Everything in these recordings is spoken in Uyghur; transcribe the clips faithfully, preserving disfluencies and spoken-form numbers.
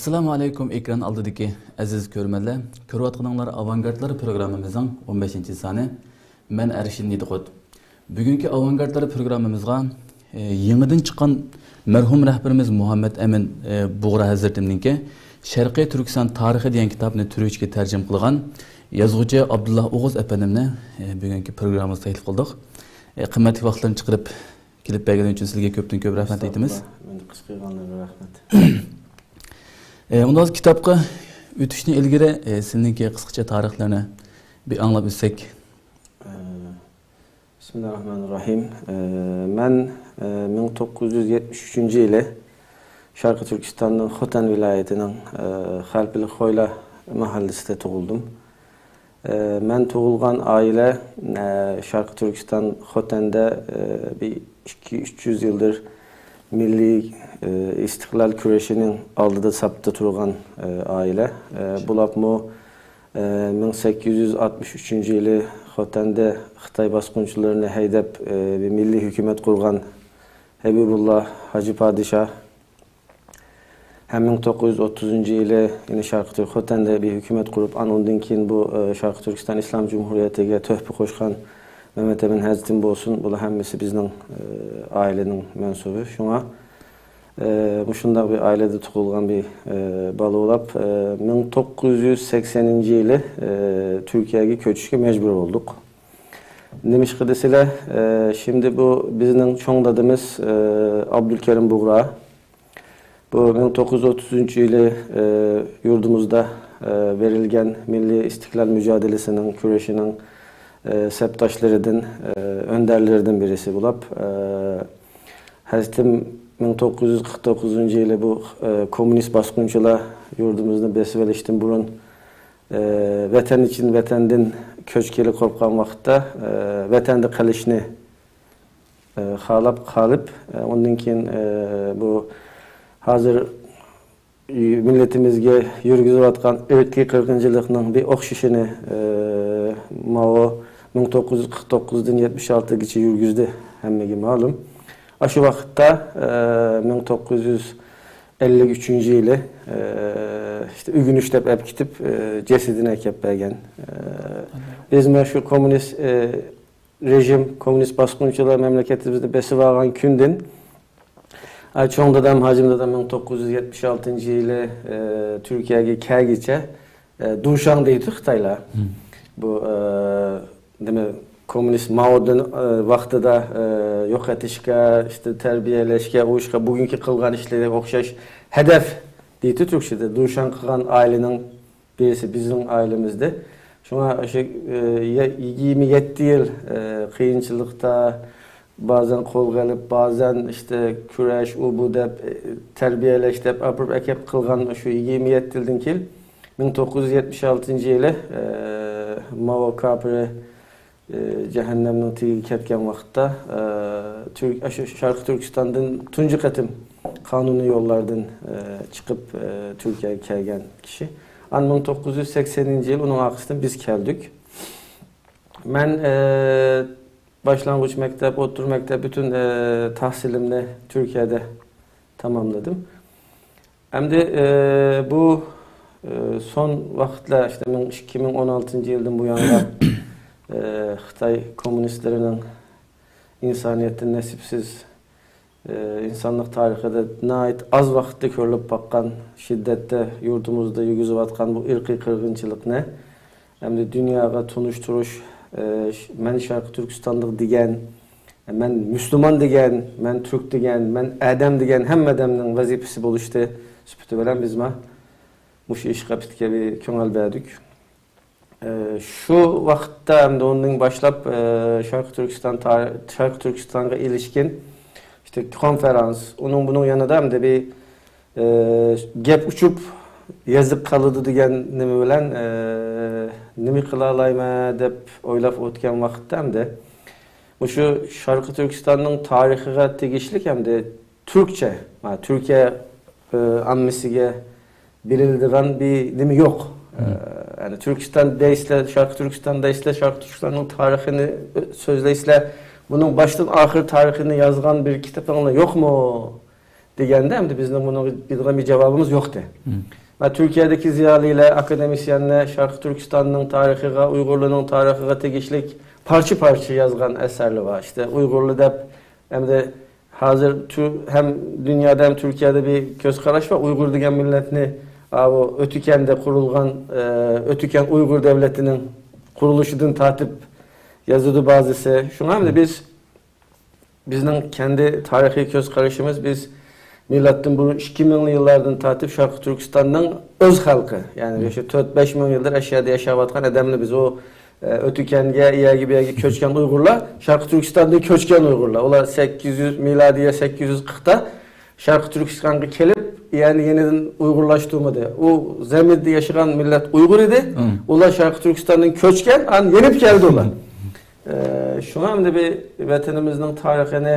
ئەسسالامۇ ئەلەيكۇم، ئېكران ئالدىدىكى ئەزىز كۆرۈرمەنلەر. كۆرۈۋاتقىنىڭلار ئاۋانگارتلار پروگراممىمىزنىڭ ئون بەشىنچى سانى. مەن ئەرشىن نىدىقۇت. بۈگۈنكى ئاۋانگارتلار پروگراممىمىزغا، ئە، يېڭىدىن چىققان مەرھۇم رەھبىرىمىز مۇھەممەد ئەمىن، ئە، بۇغرا ھەزرىتىمنىڭكى شەرقىي تۈركىستان تارىخى دېگەن كىتابنى تۈركچىگە تەرجىمە قىلغان يازغۇچى ئابدۇللا ئوغۇز ئەپەندىمنى، ئە، بۈگۈنكى پروگراممىمىزغا تەكلىپ قىلدۇق. ئە، قىممەتلىك ۋاقىتلىرىنى چىقىرىپ كېلىپ بەرگىنى ئۈچۈن سىزگە كۆپتىن كۆپ رەھمەت ئېيتىمىز. ئەستەغپۇرۇللا، مەن قىسقا قىلغانلىرىغا رەھمەت. ئە، ئۇنداق كىتابقا ئۆتۈشتىن ئىلگىرى، ئە، سىزنىڭكى قىسقىچە تارىخلىرىنى بىر ئاڭلاپ ئۆتسەك. ئە، بىسمىللاھىررەھمانىررەھىم. ئە، مەن، ئە، مىڭ توققۇز يۈز يەتمىش ئۈچىنچى يىلى شەرقىي تۈركىستاننىڭ خوتەن ۋىلايىتىنىڭ، ئە، خەلپىلىك خويلا مەھەللىسىدە تۇغۇلدۇم. ئە، مەن تۇغۇلغان ئائىلە، ئە، شەرقىي تۈركىستان خوتەندە، ئە، بىر ئىككى يۈز، ئۈچ يۈز يىلدىر مىللىي، ئە، ئىستىقلال كۈرىشىنىڭ ئالدىدا ساپتا تۇرغان، ئە، ئائىلە. ئە، بولۇپمۇ، ئە، مىڭ سەككىز يۈز ئاتمىش ئۈچىنچى يىلى خوتەندە خىتاي باسقۇنچىلىرىنى ھەيدەپ، ئە، بىر مىللىي ھۆكۈمەت قۇرغان ھەبىبۇللا ھاجى پادىشاھ ھەم مىڭ توققۇز يۈز ئوتتۇزىنچى يىلى يەنە شەرقىي تۈرك خوتەندە بىر ھۆكۈمەت قۇرۇپ، ئان-، ئۇندىن كېيىن بۇ، ئە، شەرقىي تۈركىستان ئىسلام جۇمھۇرىيىتىگە تۆھپە قوشقان مەمەت ئەمىن ھەزرىتىم بولسۇن، بۇلار ھەممىسى بىزنىڭ، ئە، ئائىلىنىڭ مەنسۇبى. شۇڭا، ئە، مۇشۇنداق بىر ئائىلىدە تۇغۇلغان بىر، ئە، بالا بولۇپ، ئە، مىڭ توققۇز يۈز سەكسەنىنچى يىلى، ئە، تۈركىيەگە كۆچۈشكە مەجبۇر بولدۇق. نېمىشقا دېسىلە، ئە، شىمدى بۇ بىزنىڭ چوڭ دادىمىز، ئە، ئابدۇلكېرىم بۇغرا. بۇ مىڭ توققۇز يۈز ئوتتۇزىنچى يىلى، ئە، يۇرتىمىزدا، ئە، بېرىلگەن مىللىي ئىستىقلال مۇجادىلىسىنىڭ، كۈرىشىنىڭ، ئە، سەپداشلىرىدىن، ئە، ئۆندەرلىرىدىن بىرىسى بولۇپ، ئە، ھەزرىتىم مىڭ توققۇز يۈز قىرىق توققۇزىنچى يىلى بۇ، ئە، كوممۇنىست باسقۇنچىلار يۇرتىمىزنى بېسىۋېلىشتىن بۇرۇن، ئە، ۋەتەن ئىچىدىن، ۋەتەندىن كۆچكىلى قوپقان ۋاقىتتا، ئە، ۋەتەندە قېلىشنى ئە، خالاپ قالىپ، ئە، ئۇندىن كېيىن، ئە، بۇ ھازىر مىللىتىمىزگە يۈرگۈزۈۋاتقان ئىرقىي قىرغىنچىلىقنىڭ بىر ئوخشىشىنى، ئە، ماۋۇ مىڭ توققۇز يۈز قىرىق توققۇزدىن يەتمىش ئالتىگىچە يۈرگۈزدى، ھەممىگە مەلۇم. ئاشۇ ۋاقىتتا، ئە، مىڭ توققۇز يۈز ئەللىك ئۈچىنچى يىلى، ئە، ئىشتە ئۆگىنىش دەپ ئەپ كېتىپ، ئە، جەسىتىنى ئەكەپ بەرگەن. ئە، بىز مانا شۇ كوممۇنىست، ئە، رېژىم، كوممۇنىست باسقۇنچىلار مەملىكىتىمىزنى بېسىۋالغان كۈندىن، ئا، چوڭ دادام، ھاجىم دادام مىڭ توققۇز يۈز يەتمىش ئالتىنچى يىلى، ئە، تۈركىيەگە كەلگىچە، ئە، دۇشاڭ دەيدۇ خىتايلار. بۇ، ئە، نېمە، كوممۇنىست ماۋدۇن، ئە، ۋاقتىدا، ئە، يوقىتىشكە، ئىشتە تەربىيەلەشكە، ئۇ ئىشقا بۈگۈنكى قىلغان ئىشلىرى ئوخشاش ھەدەپ دەيدۇ تۈركچىدە. دۇشاڭ قىلغان ئائىلىنىڭ بىرسى بىزنىڭ ئائىلىمىزدە. شۇڭا ئاشۇ، ئە، يە-، يىگىرمە يەتتە يىل، ئە، قىيىنچىلىقتا بازەن قولغا ئېلىپ، بازەن ئىشتە كۈرەش، ئۇ بۇ دەپ، ئە، تەربىيەلەش دەپ ئاپىرىپ ئەكەپ قىلغان شۇ يىگىرمە يەتتە يىلدىن كېيىن، مىڭ توققۇز يۈز يەتمىش ئالتىنچى يىلى، ئە، ماۋۇ كاپىرى، ئە، جەھەننەمنىڭ تېگىگە كەتكەن ۋاقىتتا، ئە، تۈرك-، ئاشۇ شەرقىي تۈركىستاندىن تۇنجى قېتىم قانۇنىي يوللاردىن، ئە، چىقىپ، ئە، تۈركىيەگە كەلگەن كىشى. ئاندىن مىڭ توققۇز يۈز سەكسەنىنچى يىل ئۇنىڭ ئارقىسىدىن بىز كەلدۇق. مەن، ئە، باشلانغۇچ مەكتەپ، ئوتتۇرا مەكتەپ، پۈتۈن، ئە، تەھسىلىمنى تۈركىيەدە تاماملىدىم. ئەمدى، ئە، بۇ، ئە، سون ۋاقىتلار، ئىشتە، مىڭ، ئىككى مىڭ ئون ئالتىنچى يىلدىن بۇيانغا، ئە، خىتاي كوممۇنىستلىرىنىڭ ئىنسانىيەتتىن نەسىپسىز، ئى، ئىنسانلىق تارىخىدا ناھايىتى ئاز ۋاقىتتا كۆرۈلۈپ باققان شىددەتتە يۇرتىمىزدا يۈرگۈزۈۋاتقان بۇ ئىرقىي قىرغىنچىلىقنى ئەمدى دۇنياغا تونۇشتۇرۇش، ئى، ش-، مەن شەرقىي تۈركىستانلىق دېگەن، مەن مۇسۇلمان دېگەن، مەن تۈرك دېگەن، مەن ئادەم دېگەن ھەممە ئادەمنىڭ ۋەزىپىسى بولۇشى سۈپىتى بىلەن بىز ما-، مۇشۇ ئىشقا بىر كۆڭۈل بەردۇق. ئى، شۇ ۋاقىتتا ھەمدە ئۇنىڭ باشلاپ، ئى، شەرقىي تۈركىستان تارى-، شەرقىي تۈركىستانغا ئىلىشكىن، ئىشتە، كونفېرانس، ئۇنىڭ بۇنىڭ يېنىدا ھەمدە بىر، ئى، گەپ ئۇچۇپ، يېزىق قالىدۇ دېگەن نېمە بىلەن، ئى، نېمە قىلالايمەن دەپ ئويلاپ ئۆتكەن ۋاقىتتا ھەمدە مۇشۇ شەرقىي تۈركىستاننىڭ تارىخىغا تېگىشلىك ھەمدە تۈركچە، ما، تۈركىيە، ئى، ئاممىسىگە بىلىنىدىغان بىر نېمە يوق. ئى، يەنى تۈركىستان دەيسىلەر، شەرقىي تۈركىستان دەيسىلەر، شەرقىي تۈركىستاننىڭ تارىخىنى سۆزلەيسىلەر. بۇنىڭ باشتىن ئاخىر تارىخىنى يازغان بىر كىتابىڭلار يوقمۇ؟ دېگەندە، ئەمدى بىزنىڭ بۇنىڭغا بېرىدىغان بىر جاۋابىمىز يوقتى. مم. ۋە تۈركىيەدىكى زىيالىيلار، ئاكادېمىسىيەنلەر شەرقىي تۈركىستاننىڭ تارىخىغا، ئۇيغۇرلارنىڭ تارىخىغا تېگىشلىك پارچە-پارچە يازغان ئەسەرلەر بار. ئىشتە ئۇيغۇرلار دەپ، ئەمدى ھازىر تۈ-، ھەم دۇنيادا ھەم تۈركىيەدە بىر كۆز قاراش بار. ئۇيغۇر دېگەن مىللەتنى، ئاۋۇ ئۆتۈكەندە قۇرۇلغان، ئە، ئۆتۈكەن ئۇيغۇر دەۋلىتىنىڭ قۇرۇلۇشىدىن تارتىپ يازىدۇ بازىسى. شۇڭا ئەمدى بىز بىزنىڭ كەندى تارىخىي كۆز قارىشىمىز، بىز مىلادتىن بۇرۇن ئىككى مىڭ يىللاردىن تارتىپ شەرقىي تۈركىستاننىڭ ئۆز خەلقى، يەنى مم. شۇ تۆت بەش مىڭ يىلدىر ئەشيادا ياشاۋاتقان ئادەملەر بىز. ئۇ، ئە، ئۆتۈكەنگە، ئىيەگە، بىيەگە كۆچكەن ئۇيغۇرلار شەرقىي تۈركىستاندىن كۆچكەن ئۇيغۇرلار. ئۇلار سەككىز يۈز، مىلادىيە سەككىز يۈز قىرىقتا شەرقىي تۈركىستانغا كېلىپ، يەنى يېنىدىن ئۇيغۇرلاشتۇرمىدى. ئۇ زەمىنىدە ياشىغان مىللەت ئۇيغۇر ئىدى. مم. ئۇلار شەرقىي تۈركىستاندىن كۆچكەن، ئاندىن يېنىپ كەلدى ئۇلار. ئە، شۇڭا ئەمدى بىر ۋەتىنىمىزنىڭ تارىخىنى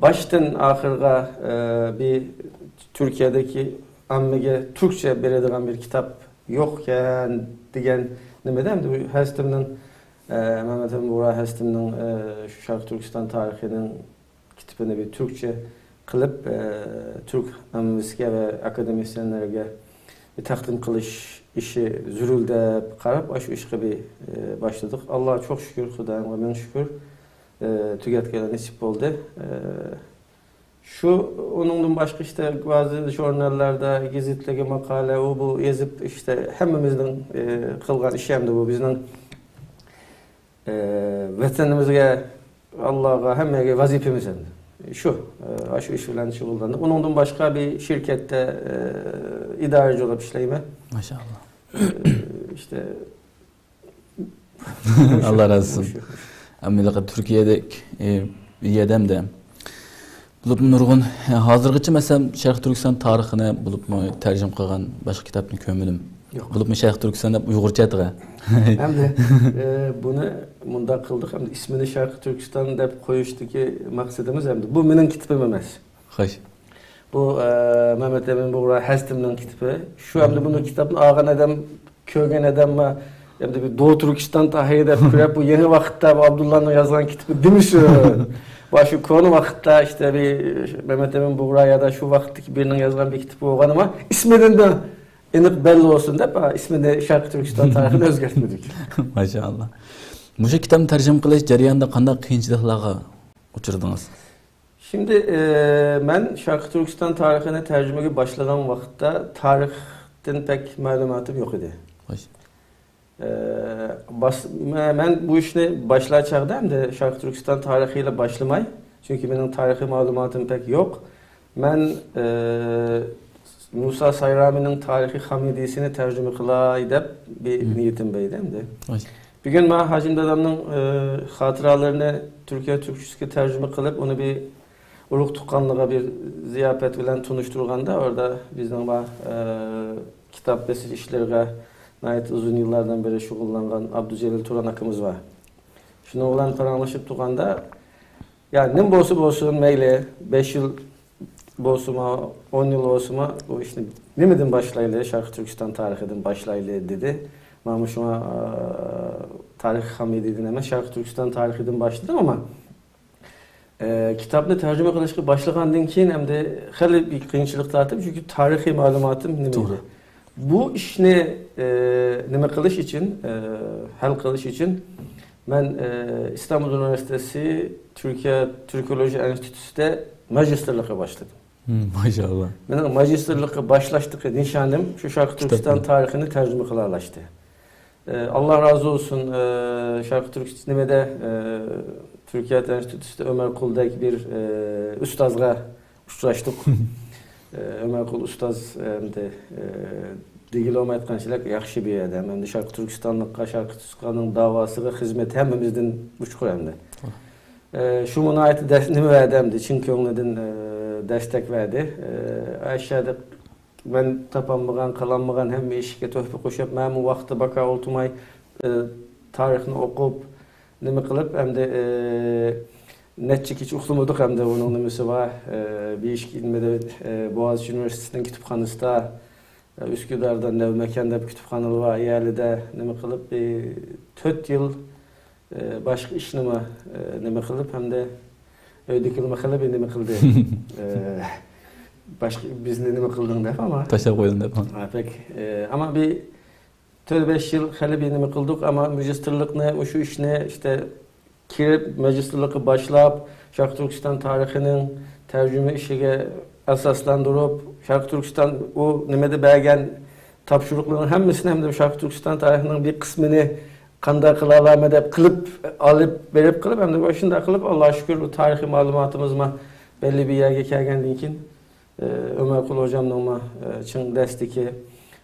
باشتىن ئاخىرغا، ئە، بىر تۈركىيەدىكى ئاممىگە تۈركچە بېرىدىغان بىر كىتاب يوقكەن دېگەن نېمىدە ئەمدى بۇ ھەستىمنىڭ، ئە، مەمەت ئەمىن بۇغرا ھەستىمنىڭ، ئە، شۇ شەرقىي تۈركىستان تارىخىنىڭ كىتابىنى بىر تۈركچە قىلىپ، ئە، تۈرك ئاممىسىگە ۋە ئاكادېمىسىيەنلەرگە بىر تەقدىم قىلىش ئىشى زۆرۈر دەپ قاراپ، ئاشۇ ئىشقا بىر، ئە، باشلىدۇق. ئاللاغا چوق شۈكۈر، خۇدايىمغا مىڭ شۈكۈر، ئە، تۈگەتكىلى نېسىپ بولدى. ئە، شۇ، ئۇنىڭدىن باشقا ئىشتە بەزى ژۇرناللاردا، گېزىتلەرگە ماقالە، ئۇ بۇ يېزىپ، ئىشتە ھەممىمىزنىڭ، ئە، قىلغان ئىشى ئەمدى بۇ بىزنىڭ ئى، ۋەتىنىمىزگە، ئاللاغا، ھەممىگە ۋەزىپىمىز ئەمدى. شۇ، ئى، ئاشۇ ئىش بىلەن شۇغۇللاندۇق. ئۇنىڭدىن باشقا بىر شىركەتتە، ئى، ئىدارىچى بولۇپ ئىشلەيمەن. ماشائاللا. ئى، ئىشتە. ئاللا رازى بولسۇن. شۇ. ئەمما تۈركىيەدەك، ئى، بىر يەردە ئەمدى بولۇپمۇ نۇرغۇن، ھازىرغىچە مەسىلەن، شەرقىي تۈركىستان تارىخىنى بولۇپمۇ تەرجىمە قىلغان باشقا كىتابنى كۆرمىدىم. يوق. بولۇپمۇ شەرقىي تۈركىستان دەپ ئۇيغۇرچە ئاتىغان. ئەمدى، ئە، بۇنى مۇنداق قىلدۇق، ئەمدى ئىسمىنى شەرقىي تۈركىستان دەپ قويۇشتىكى مەقسىتىمىز ئەمدى. بۇ مېنىڭ كىتابىم ئەمەس. خوش. بۇ، ئە، مەمەت ئەمىن بۇغرا ھەستىمنىڭ كىتابى. شۇ ئەمدى بۇنى كىتابنى ئالغان ئادەم كۆرگەن ئادەممۇ، ئەمدى بىر دو تۈركىستان تاھىر دەپ كۆرۈپ، بۇ يېڭى ۋاقىتتا بۇ ئابدۇللانىڭ يازغان كىتابى دېمىسۇن. بۇ شۇ كونا ۋاقىتتا ئىشتە بىر مەمەت ئەمىن بۇغرا يا شۇ ۋاقىتتىكى بىرىنىڭ يازغان بىر كىتابى بولغان، ئەمما ئىسمىدىن ئېنىق بەللى بولسۇن دەپ، ئا، ئىسمىنى شەرقىي تۈركىستان تارىخىنى ئۆزگەرتمىدۇك. ماشائاللا. مۇشۇ كىتابنى تەرجىمە قىلىش جەريانىدا قانداق قىيىنچىلىقلارغا ئۇچرىدىڭىز؟ شىمدى، ئى، مەن شەرقىي تۈركىستان تارىخىنى تەرجىمىگە باشلىغان ۋاقىتتا تارىختىن پەك مەلۇماتىم يوق ئىدى. خوش. ئى، باس-، مە-، مەن بۇ ئىشنى باشلار چاغدا ئەمدى شەرقىي تۈركىستان تارىخىيلا باشلىماي، چۈنكى مېنىڭ تارىخىي مەلۇماتىم پەك يوق. مەن، ئى، مۇسا سايرامىنىڭ تارىخىي خامىدىسىنى تەرجىمە قىلاي دەپ بىر مم. نىيىتىم بار ئىدى ئەمدى. خوش. بۈگۈن ماڭا ھاجىم دادامنىڭ، ئى، خاتىرىلىرىنى تۈركىيە تۈركچىسىگە تەرجىمە قىلىپ، ئۇنى بىر ئۇرۇق تۇغقانلىرىغا بىر زىياپەت بىلەن تونۇشتۇرغاندا، ئوردا بىزنىڭ بار، ئى، كىتاب بېسىش ئىشلىرىغا ناھايىتى ئۇزۇن يىللاردىن بېرى شۇغۇللانغان ئابدۇجېلىل تۇران ئاكىمىز بار. شۇنىڭ بىلەن پاراڭلىشىپ تۇرغاندا، يا، نېمە بولسا بولسۇن، مەيلى، بەش يىل بولسىمۇ، ئون يىل بولسىمۇ، بۇ ئىشنى نېمىدىن باشلايلى؟ شەرقىي تۈركىستان تارىخىدىن باشلايلى، دېدى. مانا شۇڭا، ئا، تارىخ خامىدىدىن ئەمەس، شەرقىي تۈركىستان تارىخىدىن باشلىدىم، ئەمما، ئە، كىتابنى تەرجىمە قىلىشقا باشلىغاندىن كېيىن ئەمدى خېلى بىر قىيىنچىلىق تارتىپ، چۈنكى تارىخىي مەلۇماتىم نېمە توغرا. ئىدى؟ بۇ ئىشنى، ئە، نېمە قىلىش ئۈچۈن، ئە، ھەل قىلىش ئۈچۈن مەن، ئە، ئىستانبۇل ئۇنىۋېرسىتېتى تۈركىيە تۈركولوژىيە ئىنستىتۇتىدا ماگىستىرلىققا باشلىدىم. ھىم، ماشائاللا. مېنىڭ ماگىستىرلىققا باشلاشتىكى نىشانىم شۇ شەرقىي تۈركىستان كىتابنى. تارىخىنى تەرجىمە قىلالاش ئىدى. ئە، ئاللا رازى بولسۇن، ئە، شەرقىي تۈركىستان نېمىدە، ئە، تۈركىيە ئىنستىتۇتىدا ئۆمەر قۇلدەك بىر، ئە، ئۇستازغا ئۇچراشتۇق. ئە، ئۆمەر قۇل ئۇستاز، ئە، ئەمدى، ئە، دېگىلى بولمايدىغان ياخشى بىر ئادەم. ئەمدى شەرقىي تۈركىستانلىققا، شەرقىي تۈركىستاننىڭ داۋاسىغا خىزمىتى ھەممىمىزدىن ئۇچقۇر ئەمدى. ئە، شۇ ناھايىتى دەس-، نېمە بەردى ئەمدى، چىن كۆڭلىدىن، ئە، دەستەك بەردى. ئە، ئاشۇ يەردە مەن تاپالمىغان، قىلالمىغان ھەممە ئىشكە تۆھپە قوشۇپ، مەنمۇ ۋاقتى باكار ئولتۇرماي، ئە، تارىخنى ئوقۇپ، نېمە قىلىپ، ئەمدى، ئە، نەچچە كېچە ئۇخلىمىدۇق ئەمدى، ئۇنىڭ نېمىسى بار، ئە، بىر ئىككى نېمىدە، ئە، بوغازچى ئۇنىۋېرسىتېتىنىڭ كۇتۇپخانىسىدا، ئە، ئۈسكۈداردا نەۋمەكان دەپ كۇتۇپخانىلار بار، ئۇ يەرلەردە نېمە قىلىپ، بىر تۆت يىل ئى، باشقا ئىشنىمۇ، ئى، نېمە قىلىپ، ھەمدە ئۆيدىكىلىمۇ خېلى بىر نېمە قىلدى. ئى، باشقا بىزنى نېمە قىلدىڭ دەپ، ئەمما تاشلاپ قويدۇڭ دەپ. ھە، بەك، ئە، ئەمما بىر تۆت بەش يىل خېلى بىر نېمە قىلدۇق، ئەمما ماجىستېرلىقنى، مۇشۇ ئىشنى ئىشتە كىرىپ، ماجىستېرلىققا باشلاپ، شەرقىي تۈركىستان تارىخىنىڭ تەرجىمە ئىشىگە ئاساسلاندۇرۇپ، شەرقىي تۈركىستان ئۇ نېمىدە بەرگەن تاپشۇرۇقلارنىڭ ھەممىسىنى، ھەمدە شەرقىي تۈركىستان تارىخىنىڭ بىر قىسمىنى قانداق قىلالايمەن دەپ قىلىپ، ئالىپ بېرىپ قىلىپ، ھەمدە شۇنداق قىلىپ، ئاللاغا شۈكۈر، بۇ تارىخىي مەلۇماتىمىزمۇ بەللى بىر يەرگە كەلگەندىن كېيىن، ئۆمەرقۇل ھوجامنىڭمۇ، ئە، چىڭ دەستىكى.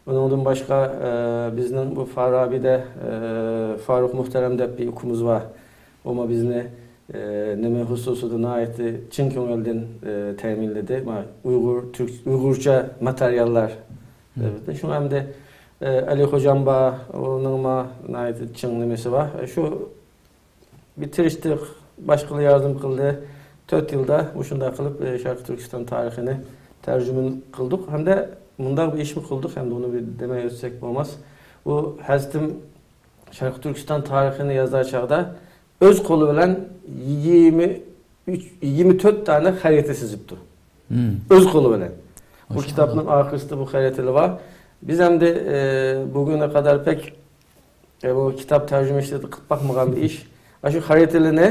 ئۇنىڭدىن باشقا، ئە، بىزنىڭ بۇ فارابىدە، ئە، فاروق مۇھتەرەم دەپ بىر ئۇكىمىز بار. ئۇمۇ بىزنى، ئە، نېمە خۇسۇسىدا ناھايىتى چىن كۆڭۈلدىن، ئە، تەمىنلىدى. ما، ئۇيغۇر، تۈرك، ئۇيغۇرچە ماتېرىياللار. ئە، شۇڭا ئەمدى، ئە، ئەلى خوجام بار، ئۇنىڭمۇ ناھايىتى چىڭ نېمىسى بار. ئە، شۇ بىر تىرىشتۇق، باشقىلار ياردەم قىلدى. تۆت يىلدا مۇشۇنداق قىلىپ، ئە، شەرقىي تۈركىستان تارىخىنى تەرجىمە قىلدۇق. ھەمدە مۇنداق بىر ئىشمۇ قىلدۇق، ھەمدە ئۇنى بىر دېمەي ئۆتسەك بولماس. ئۇ ھەزرىتىم شەرقىي تۈركىستان تارىخىنى يازار چاغدا ئۆز قولى بىلەن يىگىرمە ئۈچ، يىگىرمە تۆت دانە خەرىتە سىزىپتۇ. ئۆز قولى بىلەن. بۇ كىتابنىڭ ئارقىسىدا بۇ خەرىتىلەر بار. بىز ئەمدى، ئە، بۈگۈنگە قەدەر پەك ئە، بۇ كىتاب تەرجىمە ئىشلىرىدا قىلىپ باقمىغان بىر ئىش. ئاشۇ خەرىتىلىرىنى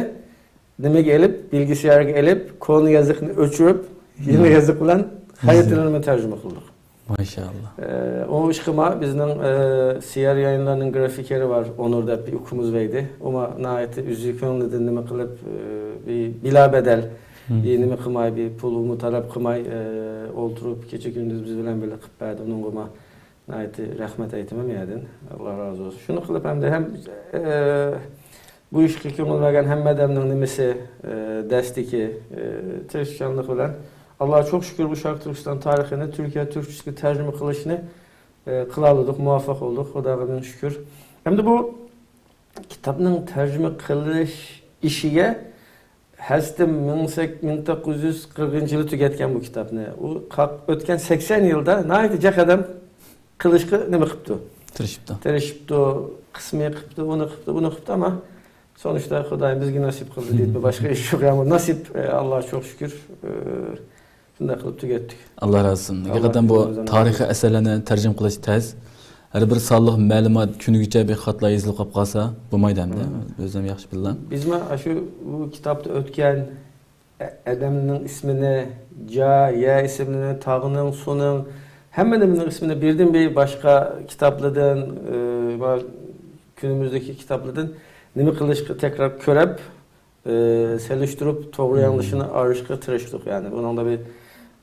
نېمىگە ئېلىپ، بىلگىسىيارغا ئېلىپ، كونا يېزىقنى ئۆچۈرۈپ، يېڭى يېزىق بىلەن خەرىتىلىرىنى تەرجىمە قىلدۇق. ماشائاللا. ئە، ئۇ ئىشقىما بىزنىڭ، ئە، سىيار يايىنلارنىڭ گرافىكېرى بار، ئونۇر دەپ بىر ئۇكىمىز بەيدى. ئۇما ناھايىتى ئۆزى كۆڭلىدىن نېمە قىلىپ، ئە، بىر بىلا بەدەل، بىر نېمە قىلماي، بىر پۇلمۇ تەلەپ قىلماي، ئە، ئولتۇرۇپ كېچە كۈندۈز بىز بىلەن بىللە قىلىپ بەردى. ئۇنىڭغىمۇ ناھايىتى رەھمەت ئېيتىمەن يەدىن. ئاللا رازى بولسۇن. شۇنى قىلىپ ھەمدە ھەم، ئە، بۇ ئىشقا كۆڭۈل بەرگەن ھەممە ئادەمنىڭ نېمىسى، ئە، دەستىكى، ئە، تىرىشچانلىقى بىلەن، ئاللاغا چوڭ شۈكۈر، بۇ شەرقىي تۈركىستان تارىخىنى تۈركىيە تۈركچىسىگە تەرجىمە قىلىشنى، ئە، قىلالىدۇق، مۇۋەپپەق بولدۇق. خۇداغا مىڭ شۈكۈر. ھەمدە بۇ كىتابنىڭ تەرجىمە قىلىش ئىشىگە ھەزرىتىم مىڭ سەك-، مىڭ توققۇز يۈز قىرىقىنچى يىلى تۈگەتكەن بۇ كىتابنى. ئۇ قاق-، ئۆتكەن سەكسەن يىلدا ناھايىتى جىق ئادەم قىلىشقا نېمە قىپتۇ؟ تىرىشىپتۇ. تىرىشىپتۇ، قىسمى قىپتۇ، ئۇنى قىپتۇ، بۇنى قىپتۇ، ئەمما سونۇشتا خۇدايىم بىزگە ناسىپ قىلدى دەيدۇ، باشقا ئىش يوق. يا، بۇ ناسىپ، ئە، ئاللاغا چوڭ شۈكۈر، ئە، شۇنداق قىلىپ تۈگەتتۇق. ئاللا رازى بولسۇن. ھەقىقەتەن بۇ تارىخىي ئەسەرلەرنى تەرجىمە قىلىش تەس. ھەر بىر سانلىق مەلۇمات كۈنىگىچە بىر خاتىلا يېزىلىپ قاپ قالسا بولمايدۇ ئەمدى. ئۆزۈم ياخشى بىلىمەن. بىزمۇ ئاشۇ بۇ كىتابتا ئۆتكەن ئە-، ئادەمنىڭ ئىسمىنى، جاي، يەر ئىسىملىرىنى، تاغنىڭ، سۇنىڭ، ھەممە نېمىنىڭ ئىسمىنى بىردىن بىر باشقا كىتابلاردىن، ئى، ۋە كۈنىمىزدىكى كىتابلاردىن نېمە قىلىشقا تەكرار كۆرۈپ، ئى، سېلىشتۇرۇپ، توغرا ياڭلىشىنى ئايرىشقا تىرىشتۇق. يەنى بۇنىڭدا بىر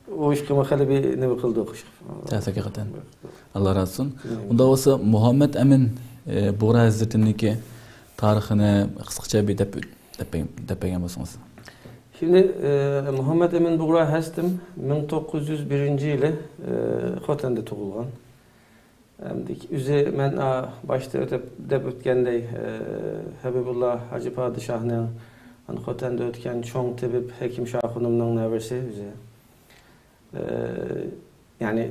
ئۇ ئىشقىمۇ خېلى بىر نېمە قىلدۇق. ھەقىقەتەن. ئاللا رازى بولسۇن. ئۇنداق بولسا، مۇھەممەد ئەمىن، ئى، بۇغرا ھەزرىتىنىڭكى تارىخىنى قىسقىچە بىر دەپ، دەپ بەرگەن، دەپ بەرگەن بولسىڭىز. شىمدى، ئى، مۇھەممەد ئەمىن بۇغرا ھەزرىتىم مىڭ توققۇز يۈز بىرىنچى يىلى، ئى، خوتەندە تۇغۇلغان. ئەمدى ئۆزى مەن، ئا، باشتا ئۆتۈپ، دەپ ئۆتكەندەي، ئە، ھەبىبۇللا ھاجى پادىشاھنىڭ، ئانا خوتەندە ئۆتكەن چوڭ تېبىپ ھېكىم شاخۇنۇمنىڭ نەۋرىسى ئۆزى. ئە، يەنى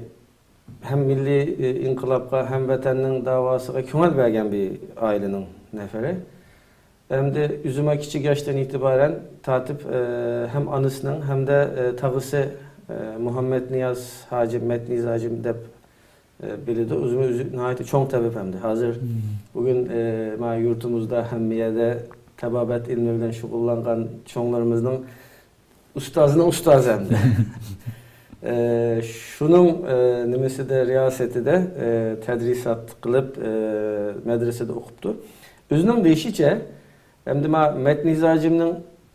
ھەم مىللىي، ئە، ئىنقىلابقا، ھەم ۋەتەننىڭ داۋاسىغا كۆڭۈل بەرگەن بىر ئائىلىنىڭ نەپىرى. ئەمدى ئۆزىمۇ كىچىك ياشتىن ئېتىبارەن تارتىپ، ئە، ھەم ئانىسىنىڭ، ھەمدە، ئە، تاغىسى، ئە، مۇھەممەد نىياز ھاجىم، مەتنىياز ھاجىم دەپ، ئە، بىلىدۇ. ئۆزىمۇ ئۆزى ناھايىتى چوڭ تەبىب ئەمدى. ھازىر بۈگۈن، ئە، مانا يۇرتىمىزدا ھەممە يەردە تابابەت ئىلمى بىلەن شۇغۇللانغان چوڭلىرىمىزنىڭ ئۇستازىنىڭ ئۇستازى ئەمدى. ئە، شۇنىڭ، ئە، نېمىسىدە، رىياسىتىدە، ئە، تەدرىسات قىلىپ، ئە، مەدرىسىدە ئوقۇپتۇ. ئۆزىنىڭ دېيىشىچە، ئەمدى ما مەتنىياز ھاجىمنىڭ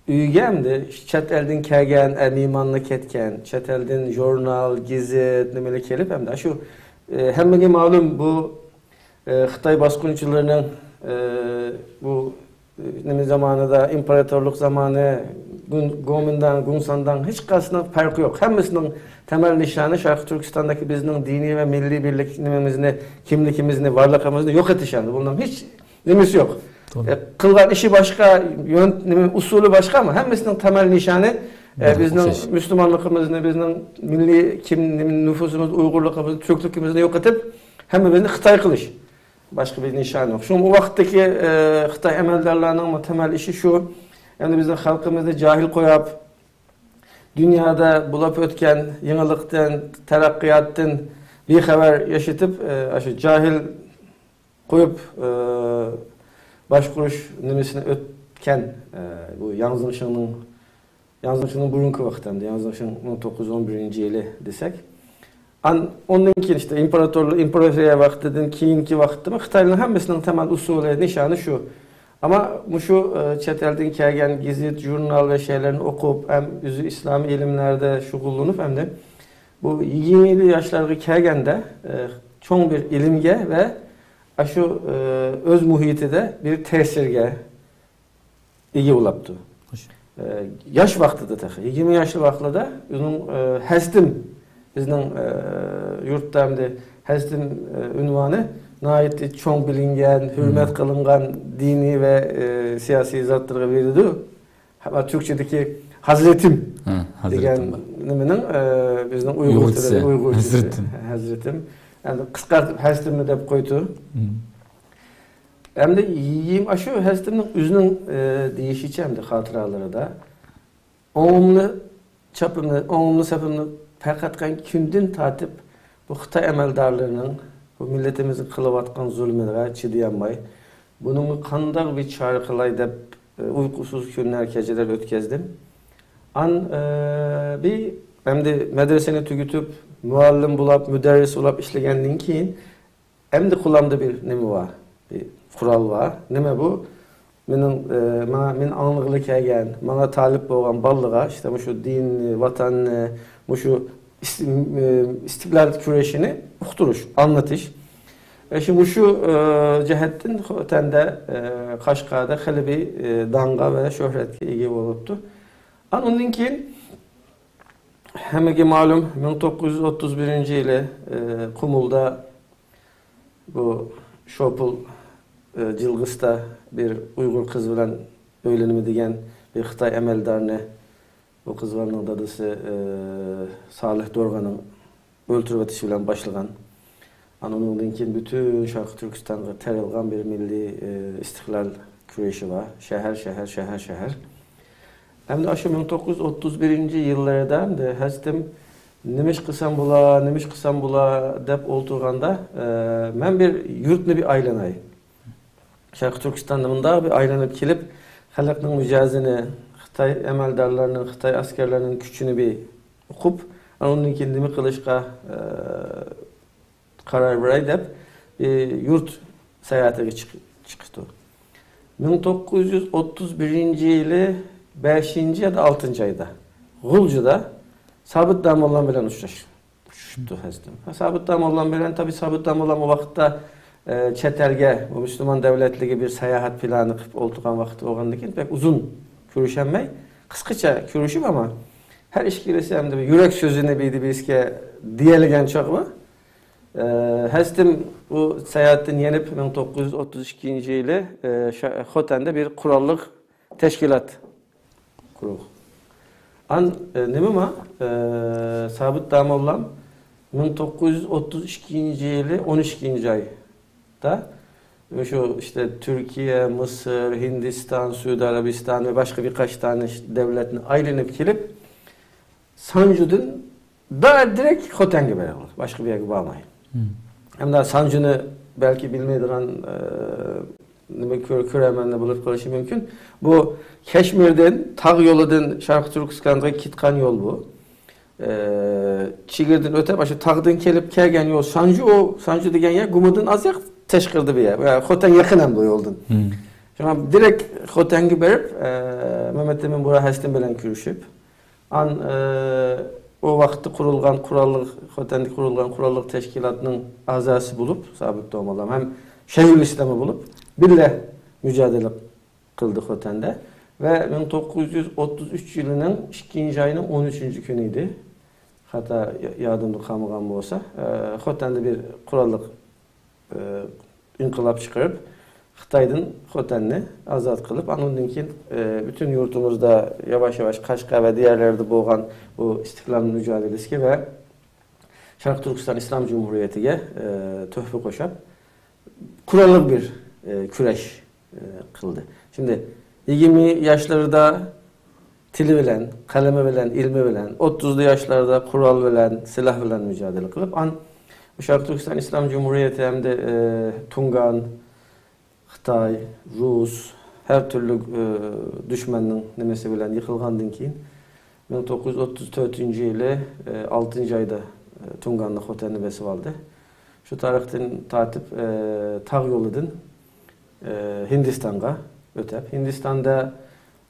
ئۆيىگە ئەمدى چەت ئەلدىن كەلگەن، ئە، مېھمانلار كەتكەن، چەت ئەلدىن ژۇرنال، گېزىت، نېمىلەر كېلىپ ئەمدى شۇ، ئە، ھەممىگە مەلۇم بۇ، ئە، خىتاي باسقۇنچىلىرىنىڭ، ئە، بۇ، ئە، نېمە زامانىدا، ئىمپېراتورلۇق زامانى، گۇن-، گومىنداڭ، گۇڭسانداڭ ھېچقايسىنىڭ پەرقى يوق. ھەممىسىنىڭ تەمەل نىشانى شەرقىي تۈركىستاندىكى بىزنىڭ دىنىي ۋە مىللىي بىرلىك نېمىمىزنى، كىملىكىمىزنى، ۋارلىقىمىزنى يوقىتىش ئەمدى. بۇنىڭ ھېچ نېمىسى يوق. توغرا. ئە، قىلغان ئىشى باشقا، يۆن-، نېمە، ئۇسۇلى باشقا، ئەمما ھەممىسىنىڭ تەمەل نىشانى، ئە، بىر بىزنىڭ ئوخشاش. مۇسۇلمانلىقىمىزنى، بىزنىڭ مىللىي كىم-، نېمە، نۇفۇسىمىزنى، ئۇيغۇرلۇقىمىزنى، تۈركلۈكىمىزنى يوقىتىپ، ھەممىمىزنى خىتاي قىلىش. باشقا بىر نىشان يوق. شۇڭا ئۇ ۋاقىتتىكى، ئە، خىتاي ئەمەلدارلارنىڭ تەمەل ئىشى شۇ. يەنى بىزنىڭ خەلقىمىزنى جاھىل قويۇپ، دۇنيادا بولۇپ ئۆتكەن يېڭىلىقتىن، تەرەققىياتتىن بىخەۋەر ياشىتىپ، ئە، ئاشۇ جاھىل قويۇپ، ئە، باشقۇرۇش نېمىسىنى ئۆتكەن، ئە، بۇ ياڭ زېڭشىڭنىڭ، ياڭ زېڭشىڭنىڭ بۇرۇنقى ۋاقتى ئەمدى، ياڭ زېڭشىڭ مىڭ توققۇز يۈز ئون بىرىنچى يىلى دېسەك، ئان-، ئۇنىڭ كېيىن ئىشتە ئىمپېراتورلۇق، ئىمپېراتورىيە ۋاقتىدىن كېيىنكى ۋاقىتتىمۇ خىتايلارنىڭ ھەممىسىنىڭ تەمەل ئۇسۇلى، نىشانى شۇ. ئەمما مۇشۇ، ئە، چەت ئەلدىن كەلگەن گېزىت، ژۇرنال ۋە شەيئىلەرنى ئوقۇپ، ھەم ئۆزى ئىسلامىي ئىلىملەردە شۇغۇللىنىپ، ئەمدى بۇ يىگىرمىلى ياشلارغا كەلگەندە، ئە، چوڭ بىر ئىلىمگە ۋە ئاشۇ، ئە، ئۆز مۇھىتىدە بىر تەسىرگە ئىگە بولاپتۇ. خوش. ئە، ياش ۋاقتىدا تېخى، يىگىرمە ياشلىق ۋاقتىدا ئۆزىنىڭ، ئە، ھەزتىم، بىزنىڭ، ئە، يۇرتتا ئەمدى ھەزتىم، ئە، ئۇنۋانى ناھايىتى چوڭ بىلىنگەن، ھۆرمەت قىلىنغان دىنىي ۋە، ئە، سىياسىي زاتلارغا بېرىلىدۇ. ھەتتا تۈركچىدىكى ھەزرىتىم ھە، دېگەن ھەزرىتىم بار. نېمىنىڭ، ئە، بىزنىڭ ئۇيغۇرچىسى، ئۇيغۇرچىسى، ئۇيغۇرچىسى. ھەزرىتىم. ھەزرىتىم. ئەمدى قىسقارتىپ ھەزرىتىمنى دەپ قويدى. مم. ئەمدى يىم-، ئاشۇ ھەزرىتىمنىڭ ئۆزىنىڭ، ئە، دېيىشىچە ئەمدى خاتىرىلىرىدا، ئوڭۇمنى، چاپىمنى، ئوڭۇمنى، ساپىمنى پەرق ئەتكەن كۈندىن تارتىپ بۇ خىتاي ئەمەلدارلىرىنىڭ بۇ مىللىتىمىزگە قىلىۋاتقان زۇلمىغا چىدىيالماي، بۇنىڭغا قانداق بىر چارە قىلاي دەپ، ئە، ئۇيقۇسىز كۈنلەر، كېچىلەر ئۆتكەزدىم. ئان-، ئە، بىر ئەمدى مەدرىسىنى تۈگىتىپ، مۇئەللىم بولاپ، مۇدەررىس بولاپ ئىشلىگەندىن كېيىن، ئەمدى قولۇمدا بىر نېمە بار، بىر قورال بار. نېمە بۇ؟ مېنىڭ، ئە، ماڭا، مېنى ئاڭلىغىلى كەلگەن، ماڭا تالىپ بولغان بالىلارغا ئىشتە مۇشۇ دىننى، ۋاتاننى، مۇشۇ ئىس-، ئىم-، ئە، ئىستىقلال كۈرىشىنى ئۇقتۇرۇش، ئاڭلىتىش. ئە، شۇ، مۇشۇ، ئە، جەھەتتىن خوتەندە، ئە، قەشقەردە خېلى بىر، ئە، داڭغا ۋە شۆھرەتكە ئىگە بولۇپتۇ. ئان-، ئۇندىن كېيىن ھەممىگە مەلۇم، مىڭ توققۇز يۈز ئوتتۇز بىرىنچى يىلى، ئە، قۇمۇلدا بۇ شوپۇل، ئە، جىلغىسىدا بىر ئۇيغۇر قىز بىلەن ئۆيلىنىمەن دېگەن بىر خىتاي ئەمەلدارنى، بۇ قىز بالىنىڭ دادىسى، ئە، سالىھ دورغىنىڭ ئۆلتۈرۈۋېتىشى بىلەن باشلىغان. ئانا ئۇنىڭدىن كېيىن پۈتۈن شەرقىي تۈركىستانغا تېرىلغان بىر مىللىي، ئە، ئىستىقلال كۈرىشى بار. شەھەر، شەھەر، شەھەر، شەھەر. ئەمدى ئاشۇ مىڭ توققۇز يۈز ئوتتۇز بىرىنچى يىللىرىدا ئەمدى ھەزرىتىم نېمە ئىش قىلسام بولا، نېمە ئىش قىلسام بولا دەپ ئولتۇرغاندا، ئە، مەن بىر يۇرتنى بىر ئايلىناي. شەرقىي تۈركىستاندا مۇنداق بىر ئايلىنىپ كېلىپ، خەلقنىڭ مىجەزىنى، خىتاي ئەمەلدارلىرىنىڭ، خىتاي ئەسكەرلىرىنىڭ كۈچىنى بىر ئۇقۇپ، ئاندىن كېيىن نېمە قىلىشقا، ئە، قارار بېرەي دەپ، ئى، يۇرت ساياھىتىگە چىق-، چىقىپتۇ. مىڭ توققۇز يۈز ئوتتۇز بىرىنچى يىلى بەشىنچى يادا ئالتىنچى ئايدا غۇلجىدا سابىت داموللام بىلەن ئۇچراش-، ئۇچرىشىپتۇ ھەزرىتىم. ھە، سابىت داموللام بىلەن، تەبىئىي، سابىت داموللام ئۇ ۋاقىتتا، ئە، چەت ئەلگە، بۇ مۇسۇلمان دۆلەتلىرىگە بىر ساياھەت پىلانى قىلىپ ئولتۇرغان ۋاقتى بولغاندىكىن، بەك ئۇزۇن كۆرۈشەلمەي، قىسقىچە كۆرۈشۈپ، ئەمما ھەر ئىككىلىسى ئەمدى بىر يۈرەك سۆزىنى بىر-بىرىگە دېيەلىگەن چاغ بار. ئە، ھەزرىتىم بۇ ساياھەتتىن يېنىپ، مىڭ توققۇز يۈز ئوتتۇز ئىككىنچى يىلى، ئە، شا-، خوتەندە بىر قوراللىق تەشكىلات قۇرۇق. ئان-، ئە، نېمە ما؟ ئە، سابىت داموللام مىڭ توققۇز يۈز ئوتتۇز ئىككىنچى يىلى ئون ئىككىنچى ئايدا شۇ ئىشتە تۈركىيە، مىسىر، ھىندىستان، سۈئۈدى ئەرەبىستان ۋە باشقا بىر قاچا دۆلەتنى ئايلىنىپ كېلىپ، سانجۇدىن دا-، دىرېكت خوتەنگە بېرىڭلار، باشقا بىر يەرگە بارماي. مم. ئەمدى سانجۇنى بەلكى بىلمەيدىغان، ئە، نېمە كۆر-، كۆرەرمەنلەر بولۇپ قېلىشى مۇمكىن. بۇ كەشمىردىن، تاغ يولىدىن شەرقىي تۈركىستانغا كېتىدىغان يول بۇ. ئە، چېگرىدىن ئۆتۈپ، ئاشۇ تاغدىن كېلىپ كەلگەن يول سانجۇ، ئۇ سانجۇ دېگەن يەر گۇمىدىن ئازراق تاشقىرىدا بىر يەر. يا، خوتەن يېقىن ھەم بۇ يولدىن. مم. شۇڭا دىرېكت خوتەنگە بېرىپ، ئە، مەمەت ئەمىن بۇرھان ھەسەن بىلەن كۆرۈشۈپ، ئان-، ئە، ئۇ ۋاقىتتا قۇرۇلغان قوراللىق، خوتەندە قۇرۇلغان قوراللىق تەشكىلاتنىڭ ئەزاسى بولۇپ، سابىت داموللام ھەم شەيخۇلئىسلام بولۇپ، بىللە مۇجادىلە قىلدى خوتەندە. ۋە مىڭ توققۇز يۈز ئوتتۇز ئۈچ يىلىنىڭ ئىككىنچى ئاينىڭ ئون ئۈچىنچى كۈنى ئىدى. خاتا يا-، يادىمدا قالمىغان بولسا، ئە، خوتەندە بىر قوراللىق ئى، ئىنقىلاب چىقىرىپ، خىتايدىن خوتەننى ئازاد قىلىپ، ئاندىن كېيىن، ئى، پۈتۈن يۇرتىمىزدا ياۋاش-ياۋاش قەشقەر ۋە دىيەرلەردە بولغان بۇ ئىستىقلال مۇجادىلىسىگە ۋە شەرقىي تۈركىستان ئىسلام جۇمھۇرىيىتىگە، ئى، تۆھپە قوشۇپ، قوراللىق بىر، ئى، كۈرەش، ئى، قىلدى. شۇنداق يىگىرمە ياشلىرىدا تىلى بىلەن، قەلىمى بىلەن، ئىلمى بىلەن، ئوتتۇزلۇ ياشلاردا قورال بىلەن، سىلاھ بىلەن مۇجادىلە قىلىپ، ئان شەرقىي تۈركىستان ئىسلام جۇمھۇرىيىتى ھەمدە، ئى، تۇڭگان، خىتاي، رۇس، ھەر تۈرلۈك، ئى، دۈشمەننىڭ نېمىسى بىلەن يىقىلغاندىن كېيىن، مىڭ توققۇز يۈز ئوتتۇز تۆتىنچى يىلى، ئى، ئالتىنچى ئايدا، ئى، تۇڭگاننى، خوتەننى بېسىۋالدى. شۇ تارىختىن تارتىپ، ئى، تاغ يولىدىن، ئى، ھىندىستانغا ئۆتەپ، ھىندىستاندا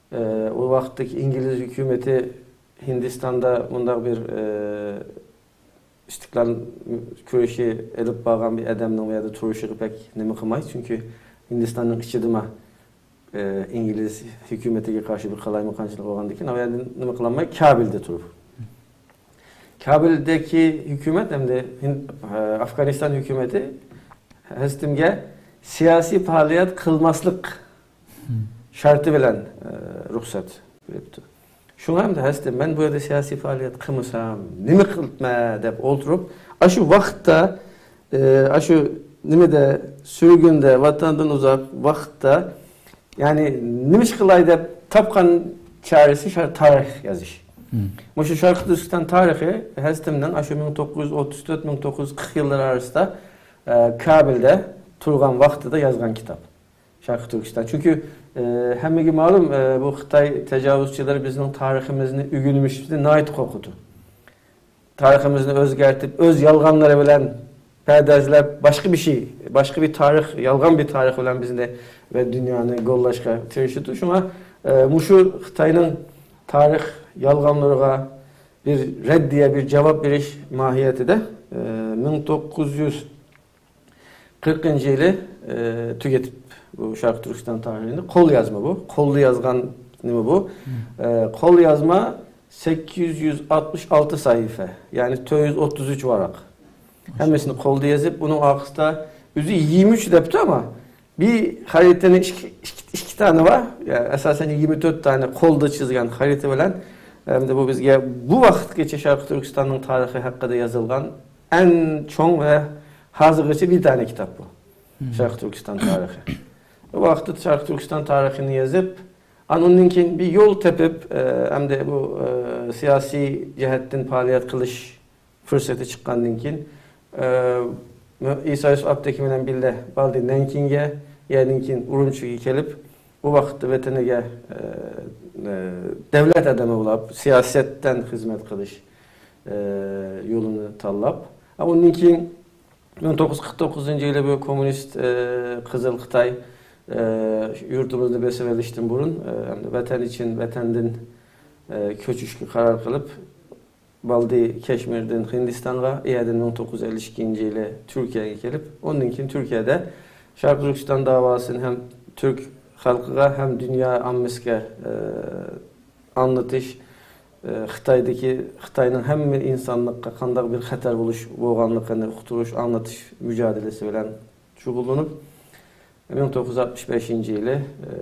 ئى، ئۇ ۋاقىتتىكى ئىنگلىز ھۆكۈمىتى ھىندىستاندا مۇنداق بىر، ئى، ئىستىقلال كۈرىشى ئېلىپ بارغان بىر ئادەمنىڭ ئۇ يەردە تۇرۇشىغا بەك نېمە قىلمايدۇ، چۈنكى ھىندىستاننىڭ ئىچىدىمۇ، ئى، ئىنگلىز ھۆكۈمىتىگە قارشى بىر قالايمىقانچىلىق بولغاندىكىن، ئۇ يەردە نېمە قىلالماي، كابىلدە تۇرۇپ. كابىلدىكى ھۆكۈمەت ھەمدە ھىند-، ئى، ئافغانىستان ھۆكۈمىتى ھەزرىتىمگە سىياسىي پائالىيەت قىلماسلىق شەرتى بىلەن، ئى، رۇخسەت بېرىپتۇ. شۇڭا ھەمدە ھەزرىتىم، مەن بۇ يەردە سىياسىي پائالىيەت قىلمىسام، نېمە قىلىپمەن دەپ ئولتۇرۇپ، ئاشۇ ۋاقىتتا، ئى، ئاشۇ نېمىدە، سۈرگۈندە، ۋەتەندىن ئۇزاق ۋاقىتتا، يەنى نېمە ئىش قىلاي دەپ تاپقان چارىسى شۇ تارىخ يازىش. مۇشۇ شەرقىي تۈركىستان تارىخى ھەزرىتىمنىڭ ئاشۇ مىڭ توققۇز يۈز ئوتتۇز تۆت، مىڭ توققۇز يۈز قىرىق يىللىرى ئارىسىدا، ئە، كابىلدە تۇرغان ۋاقتىدا يازغان كىتاب. شەرقىي تۈركىستان. چۈنكى، ئە، ھەممىگە مەلۇم، ئە، بۇ خىتاي تاجاۋۇزچىلىرى بىزنىڭ تارىخىمىزنى ئۆگىنىشىمىزنى ناھايىتى قورقۇتىدۇ. تارىخىمىزنى ئۆزگەرتىپ، ئۆز يالغانلىرى بىلەن پەردازلاپ، باشقا بىر شەي، باشقا بىر تارىخ، يالغان بىر تارىخ بىلەن بىزنى ۋە دۇنيانى گوللاشقا تىرىشىدۇ. شۇڭا، ئە، مۇشۇ خىتاينىڭ تارىخ يالغانلىرىغا بىر رەددىيە، بىر جاۋاب بېرىش ماھىيەتىدە، ئە، مىڭ توققۇز يۈز قىرىقىنچى يىلى، ئە، تۈگىتىپ، بۇ شەرقىي تۈركىستان تارىخىنى، قول يازما بۇ. قولدا يازغان نېمە بۇ؟ ئە، قول يازما سەككىز يۈز ئاتمىش ئالتە سەھىپە، يەنى تۆت يۈز ئوتتۇز ئۈچ ۋاراق. ھەممىسىنى قولدا يېزىپ، ئۇنىڭ ئارقىسىدا ئۆزى يىگىرمە ئۈچ دەپتۇ، ئەمما بىر خەرىتىنى ئىككى، ئىككى، ئىككى دانە بار. يا، ئاساسەن يىگىرمە تۆت دانە قولدا چىزغان خەرىتە بىلەن. ئەمدى بۇ بىزگە بۇ ۋاقىتقىچە شەرقىي تۈركىستاننىڭ تارىخى ھەققىدە يېزىلغان ئەڭ چوڭ ۋە ھازىرغىچە بىر دانە كىتاب بۇ. شەرقىي تۈركىستان تارىخى. بۇ ۋاقىتتا شەرقىي تۈركىستان تارىخىنى يېزىپ، ئاندىن كېيىن بىر يول تېپىپ، ئە، ئەمدى بۇ، ئە، سىياسىي جەھەتتىن پائالىيەت قىلىش پۇرسىتى چىققاندىن كېيىن، ئە، ئىسا يۈسۈپ ئابتېكىن بىلەن بىللە بالدى نەنكىنگە، يەنىدىن كېيىن ئۈرۈمچىگە كېلىپ، ئۇ ۋاقىتتا ۋەتىنىگە، ئە، ئە، دەۋلەت ئادىمى بولۇپ، سىياسەتتىن خىزمەت قىلىش، ئە، يولىنى تاللاپ، ئە، ئۇندىن كېيىن مىڭ توققۇز يۈز قىرىق توققۇزىنچى يىلى بۇ كوممۇنىست، ئە، قىزىل خىتاي، ئە، يۇرتىمىزنى بېسىۋېلىشتىن بۇرۇن، ئە، ۋەتەن ئىچىن، ۋەتەندىن، ئە، كۆچۈشكە قارار قىلىپ، بالدى كەشمىردىن ھىندىستانغا، ئۇ يەردىن مىڭ توققۇز يۈز ئەللىك ئىككىنچى يىلى تۈركىيەگە كېلىپ، ئۇندىن كېيىن تۈركىيەدە شەرقىي تۈركىستان داۋاسىنى ھەم تۈرك خەلقىگە، ھەم دۇنيا ئاممىسىگە، ئە، ئاڭلىتىش، ئە، خىتايدىكى، خىتاينىڭ ھەممە ئىنسانلىققا قانداق بىر خەتەر بولۇش، بولغانلىقىنى ئۇقتۇرۇش، ئاڭلىتىش مۇجادىلىسى بىلەن شۇغۇللىنىپ، مىڭ توققۇز يۈز ئاتمىش بەشىنچى يىلى، ئە،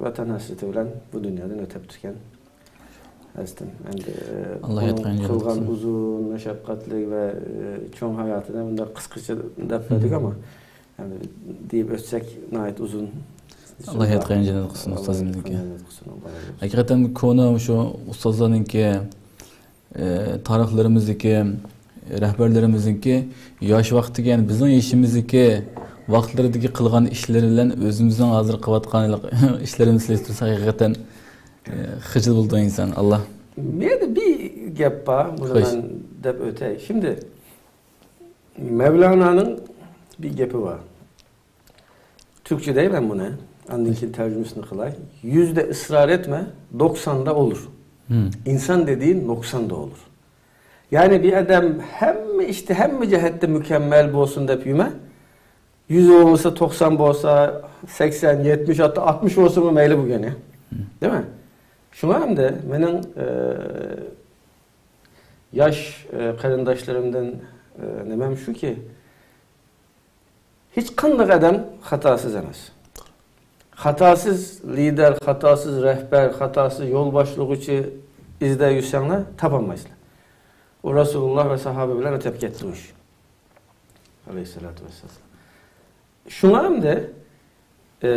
ۋەتەن ھەسرىتى بىلەن بۇ دۇنيادىن ئۆتۈپتىكەن. ھەزرىتىم، ئەمدى، ئاللا ئۇنىڭ ياتقان جەننەت قىلغان قىلسۇن. ئۇزۇن مەشەققەتلىك ۋە، ئە، چوڭ ھاياتىنى مۇنداق قىسقىچە دەپ بەردۇق، ئەمما، ئەمدى دېيىپ ئۆتسەك ناھايىتى ئۇزۇن. ئاللا ياتقان جەننەت قىلسۇن ئۇستازىمىزنىڭكى. ھەقىقەتەن كونا شۇ ئۇستازلارنىڭكى، ئە، تارىخلىرىمىزدىكى، رەھبەرلىرىمىزنىڭكى ياش ۋاقتىدىكى، يەنى بىزنىڭ يېشىمىزدىكى ۋاقىتلىرىدىكى قىلغان ئىشلىرى بىلەن ئۆزىمىزنىڭ ھازىر قىلىۋاتقان ئىشلىرىمىزنى سېلىشتۇرساق، ھەقىقەتەن، ئە، خىجىل بولىدۇ ئىنسان. ئاللا. بۇ يەردە بىر گەپ بار، بۇنى خوش. مەن دەپ ئۆتەي. شىمدى مەۋلانانىڭ بىر گېپى بار. تۈركچە دەيمەن بۇنى. ئاندىن كېيىن تەرجىمىسىنى قىلاي. Yüzde ısrar etme, doksanda olur. İnsan dediğin noksanda olur. يەنى بىر ئادەم ھەممە ئىشتا، ھەممە جەھەتتە مۇكەممەل بولسۇن دەپ يۈرمە. يۈز بولمىسا، توقسان بولسا، سەكسەن، يەتمىش، ھەتتا ئاتمىش بولسىمۇ مەيلى بۇ گەپ. دېمە. شۇڭا ئەمدى مېنىڭ، ئە، ياش، ئە، قېرىنداشلىرىمدىن، ئە، نېمەم شۇكى، ھېچقانداق ئادەم خاتاسىز ئەمەس. خاتاسىز لىدەر، خاتاسىز رەھبەر، خاتاسىز يول باشلىغۇچى ئىزدەپ يۈرسەڭلار، تاپالمايسىلەر. ئۇ رەسۇلۇللا ۋە ساھابە بىلەن ئۆتۈپ كەتتى ئۇ ئىش. ئەلەيھىسسالاتۇ ۋەسسالام. شۇڭا ئەمدى، ئى،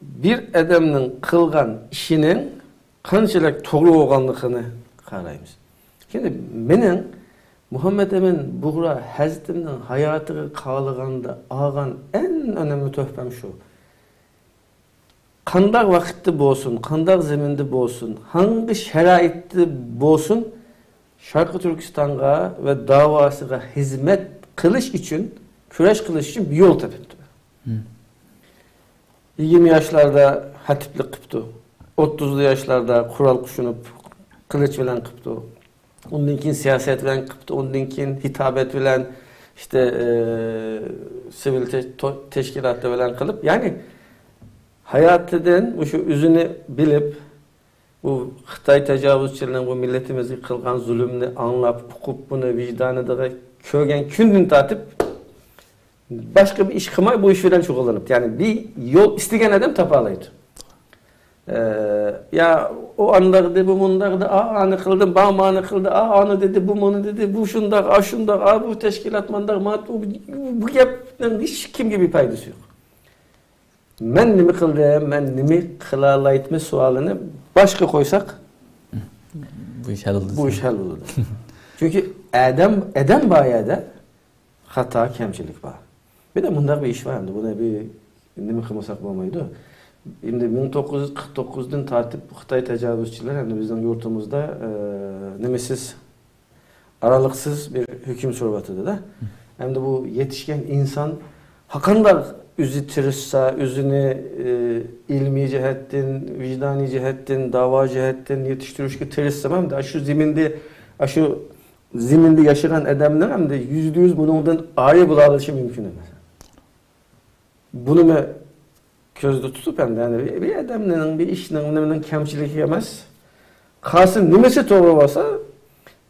بىر ئادەمنىڭ قىلغان ئىشىنىڭ قانچىلىك توغرا بولغانلىقىنى قارايمىز. شۇڭا مېنىڭ مۇھەممەد ئەمىن بۇغرا ھەزرىتىمنىڭ ھاياتىغا قالىغاندا ئالغان ئەڭ ئەنئەنىۋى تۆھپەم شۇ. قانداق ۋاقىتتا بولسۇن، قانداق زېمىندا بولسۇن، قانداق شارائىتتا بولسۇن، شەرقىي تۈركىستانغا ۋە داۋاسىغا خىزمەت قىلىش ئۈچۈن، كۈرەش قىلىش ئۈچۈن بىر يول تېپىپتۇ. يىگىرمە ياشلاردا خەتىپلىك قىپتۇ. ئوتتۇزلۇق ياشلاردا قورال قۇشۇنۇپ، قىلىچ بىلەن قىپتۇ. ئۇندىن كېيىن سىياسەت بىلەن قىپتۇ. ئۇندىن كېيىن خىتابەت بىلەن، ئىشتە، ئى، سىۋىل تەش-، تو-، تەشكىلاتلار بىلەن قىلىپ، يەنى ھاياتىدىن مۇشۇ ئۆزىنى بىلىپ، بۇ خىتاي تاجاۋۇزچىلىرىنىڭ بۇ مىللىتىمىزگە قىلغان زۇلۇمىنى ئاڭلاپ، ئۇقۇپ، بۇنى ۋىجدانىدا كۆرگەن كۈندىن تارتىپ، باشقا بىر ئىش قىلماي، بۇ ئىش بىلەن شۇغۇللىنىپتۇ. يەنى بىر يول ئىستىگەن ئادەم تاپالايدۇ. ئە، يا ئۇ ئانداق دېدى، بۇ مۇنداق دېدى، ئا، ئانى قىلدىم، با، مانى قىلدى، ئا، ئانى دېدى، بۇ مۇنى دېدى، بۇ شۇنداق، ئا، شۇنداق، ئا، بۇ تەشكىلات مانداق، ما-، بۇ، بۇ گەپنىڭ ھېچ كىمگە بىر پايدىسى يوق. مەن نېمە قىلدىم، مەن نېمە قىلالايتتىم سوئالىنى باشقا قويساق، بۇ ئىش ھەل بولىدۇ. بۇ ئىش ھەل بولىدۇ. چۈنكى ئادەم، ئادەم بار يەردە خاتا، كەمچىلىك بار. بىر دە مۇنداق بىر ئىش بار ئەمدى، بۇنى بىر نېمە قىلمىساق بولمايدۇ. ئەمدى مىڭ توققۇز يۈز قىرىق توققۇزدىن تارتىپ خىتاي تاجاۋۇزچىلىرى ئەمدى بىزنىڭ يۇرتىمىزدا، ئە، نېمىسىز، ئارىلىقسىز بىر ھۆكۈم سۈرۈۋاتىدۇ-دە. ئەمدى بۇ يېتىشكەن ئىنسان ھەرقانداق ئۆزى تىرىشسا، ئۆزىنى، ئە، ئىلمىي جەھەتتىن، ۋىجدانىي جەھەتتىن، داۋا جەھەتتىن يېتىشتۈرۈشكە تىرىشسىمۇ، ئەمدى شۇ زېمىندا، شۇ زېمىندا ياشىغان ئادەمنىڭ ئەمدى يۈزدە يۈز بۇنىڭدىن ئايرى بولالىشى مۇمكىن ئەمەس. بۇنىمۇ كۆزدە تۇتۇپ ئەمدى، يەنى بىر، بىر ئادەمنىڭ، بىر ئىشنىڭ، نېمىنىڭ كەمچىلىكى ئەمەس. قالسا نېمىسى توغرا بولسا،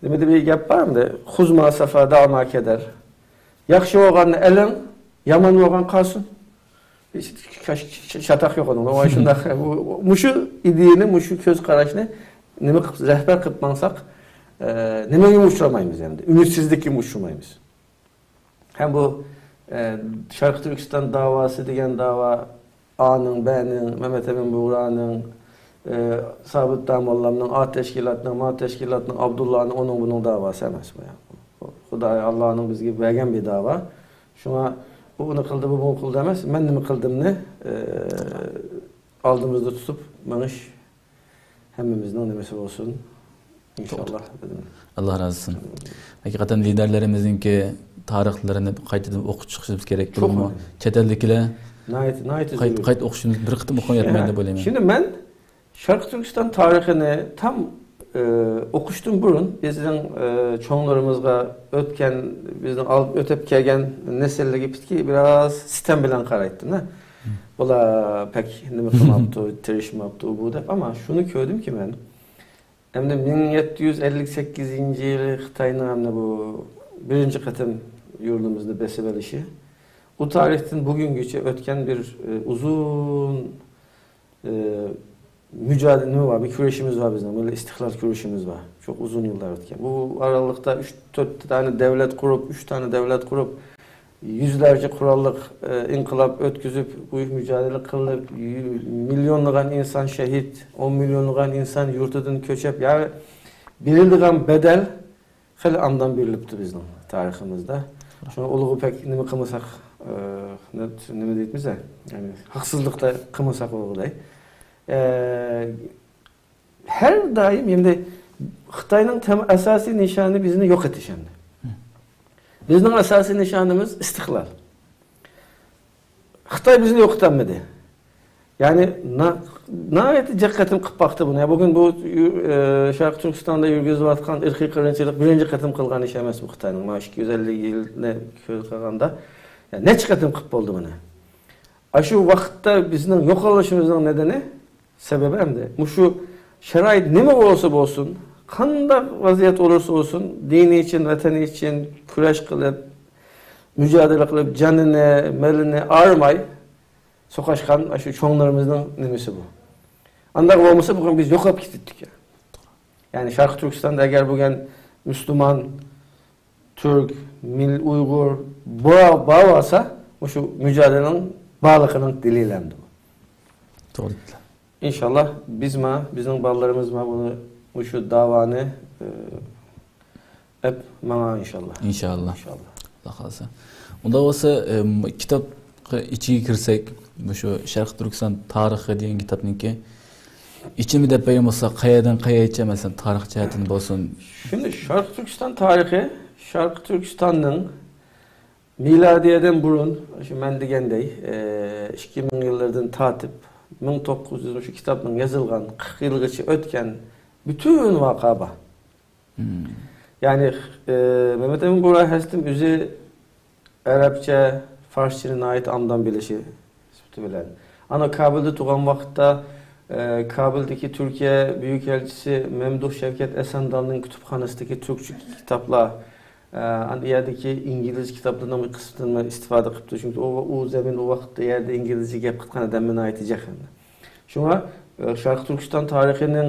نېمىدە بىر گەپ بار ئەمدى، خذ ما صفا دع ما كدر. ياخشى بولغاننى ئېلىڭ، يامان بولغان قالسۇن. ھېچ چاتاق يوق ئۇنىڭدا. مانا شۇنداق، بۇ، مۇشۇ ئىدىيەنى، مۇشۇ كۆز قاراشنى نېمە قىلىپ، رەھبەر قىلىپ ماڭساق، ئە، نېمىگە ئۇچرىمايمىز ئەمدى؟ ئۈمىدسىزلىككە ئۇچرىمايمىز. ھەم بۇ، ئە، شەرقىي تۈركىستان داۋاسى دېگەن داۋا ئانىڭ، بەنىڭ، مەمەت ئەمىن بۇغرانىڭ، ئە، سابىت داموللامنىڭ، ئا تەشكىلاتنىڭ، ما تەشكىلاتنىڭ، ئابدۇللانىڭ، ئۇنىڭ بۇنىڭ داۋاسى ئەمەس بۇ. خۇداي ئاللانىڭ بىزگە بەرگەن بىر داۋا. شۇڭا ئۇ ئۇنى قىلدى، بۇ بۇنى قىلدى ئەمەس، مەن نېمە قىلدىمنى، ئە، ئالدىمىزدا تۇتۇپ مېڭىش ھەممىمىزنىڭ نېمىسى بولسۇن، ئىنشاللا. ئاللا رازى بولسۇن. ھەقىقەتەن لىدەرلىرىمىزنىڭكى تارىخلىرىنى قايتىدىن ئوقۇپ چىقىشىمىز كېرەك. چوقۇم. بولۇپمۇ چەت ئەلدىكىلەر ناھايىتى، ناھايىتى قايت-، زۆرۈر. قايتا ئوقۇشىمىز، بىر قېتىم ئوقۇپ يەتمەيدۇ دەپ ئويلايمەن. شۇنى مەن شەرقىي تۈركىستان تارىخىنى تام، ئى، ئوقۇشتىن بۇرۇن بىزنىڭ، ئى، چوڭلىرىمىزغا ئۆتكەن، بىزنىڭ ئالدىن ئۆتۈپ كەلگەن نەسىللەرگە پۈتكى بىراز سىتەم بىلەن قارايتتىم-دە. بۇلار پەك نېمە قىلماپتۇ، تىرىشماپتۇ، بۇ دەپ. ئەمما شۇنى كۆردۈمكى مەن، ئەمدى مىڭ يەتتە يۈز ئەللىك سەككىزىنچى يىلى خىتاينىڭ ئەمدى بۇ بىرىنچى قېتىم يۇرتىمىزنى بېسىۋېلىشى، ئۇ تارىختىن بۈگۈنگىچە ئۆتكەن بىر، ئى، ئۇزۇن، ئى، مۇجادىلە نېمە بار، بىر كۈرىشىمىز بار بىزنىڭ، مىللىي ئىستىقلال كۈرىشىمىز بار. چوڭ ئۇزۇن يىللار ئۆتكەن. بۇ ئارىلىقتا ئۈچ، تۆت دانە دەۋلەت قۇرۇپ، ئۈچ دانە دەۋلەت قۇرۇپ، يۈزلەرچە قوراللىق، ئى، ئىنقىلاب ئۆتكۈزۈپ، بۈيۈك مۇجادىلە قىلىپ، يۈ-، مىليونلىغان ئىنسان شېھىت، ئون مىليونلىغان ئىنسان يۇرتىدىن كۆچۈپ، يەنى بېرىلىدىغان بەدەل خېلى ئاندىن بېرىلىپتۇ بىزنىڭ تارىخىمىزدا. شۇڭا ئۇلارغا پەك نېمە قىلمىساق، ئى، نە-، نېمە دەيمىز، يەنى ھەقسىزلىقتا قىلمىساق بولغۇدەك. ئى، ھەر دائىم ئەمدى خىتاينىڭ تەم-، ئاساسىي نىشانى بىزنى يوق ئېتىش ئەمدى. بىزنىڭ ئاساسىي نىشانىمىز ئىستىقلال. خىتاي بىزنى يوقىتالمىدى. يەنى نا-، ناھايىتى جىق قېتىم قىلىپ باقتى بۇنى. يا بۈگۈن بۇ يۇ-، ئى، شەرقىي تۈركىستاندا يۈرگۈزۈۋاتقان ئىرقىي قىرغىنچىلىق بىرىنچى قېتىم قىلغان ئىش ئەمەس بۇ خىتاينىڭ. مانا ئىككى يۈز ئەللىك يىلنى كۆز قىلغاندا، يا نەچچە قېتىم قىلىپ بولدى بۇنى. ئاشۇ ۋاقىتتا بىزنىڭ يوقىلىشىمىزنىڭ نەدىنى، سەۋەبى ئەمدى مۇشۇ شارائىت نېمە بولسا بولسۇن، قانداق ۋەزىيەت بولسا بولسۇن، دىنى ئۈچۈن، ۋەتىنى ئۈچۈن كۈرەش قىلىپ، مۇجادىلە قىلىپ، جېنىنى، مېلىنى ئايرىماي سوقۇشقان ئاشۇ چوڭلىرىمىزنىڭ نېمىسى بۇ. ئانداق بولمىسا بۈگۈن بىز يوقاپ كېتەتتۇق. يەنى شەرقىي تۈركىستاندا ئەگەر بۈگۈن مۇسۇلمان تۈرك، مىل-، ئۇيغۇر بار، بار بولسا، مۇشۇ مۇجادىلىنىڭ بارلىقىنىڭ دەلىلى ئەمدى بۇ. توغرا دېدىلەر. ئىنشاللا بىزمۇ، بىزنىڭ بالىلىرىمىزمۇ بۇنى، مۇشۇ داۋانى، ئە، ئەپ ماڭا ئىنشاللا. ئىنشاللا. ئىنشاللا. ئاللا خالىسا. ئۇنداق بولسا، ئە، كىتاب ئىچىگە كىرسەك، مۇشۇ شەرقىي تۈركىستان تارىخى دېگەن كىتابنىڭكى ئىچىمى دەپ بەرگەن بولسا، قەيەردىن قەيەرگىچە، مەسىلەن، تارىخ جەھەتتىن بولسۇن. شۇنداق، شەرقىي تۈركىستان تارىخى، شەرقىي تۈركىستاننىڭ مىلادىيەدىن بۇرۇن، شۇ مەن دېگەندەي، ئە، ئىككى مىڭ يىللىرىدىن تارتىپ، مىڭ توققۇز يۈز، شۇ كىتابنىڭ يېزىلغان قىرىق يىلغىچە ئۆتكەن پۈتۈن ۋەقە بار. مم. يەنى، ئە، مەمەت ئەمىن بۇغرا ھەزرىتىم ئۆزى ئەرەبچە، فارسچىنى ناھايىتى ئامدان بىلىشى سۈپىتى بىلەن. ئانا كابۇلدا تۇرغان ۋاقىتتا، ئە، كابۇلدىكى تۈركىيە بۈيۈك ئەلچىسى مەمدۇھ شەۋكەت ئەسەنداننىڭ كۇتۇپخانىسىدىكى تۈركچە كىتابلار، ئە، ئانا يەردىكى ئىنگلىزچە كىتابلارنىڭ بىر قىسمىدىن ئىستىفادە قىپتۇ. چۈنكى ئۇ، ئۇ زېمىن، ئۇ ۋاقىتتا يەردە ئىنگلىزچە گەپ قىلغان ئادەم ناھايىتى جىق. شۇڭا، ئە، شەرقىي تۈركىستان تارىخىنىڭ،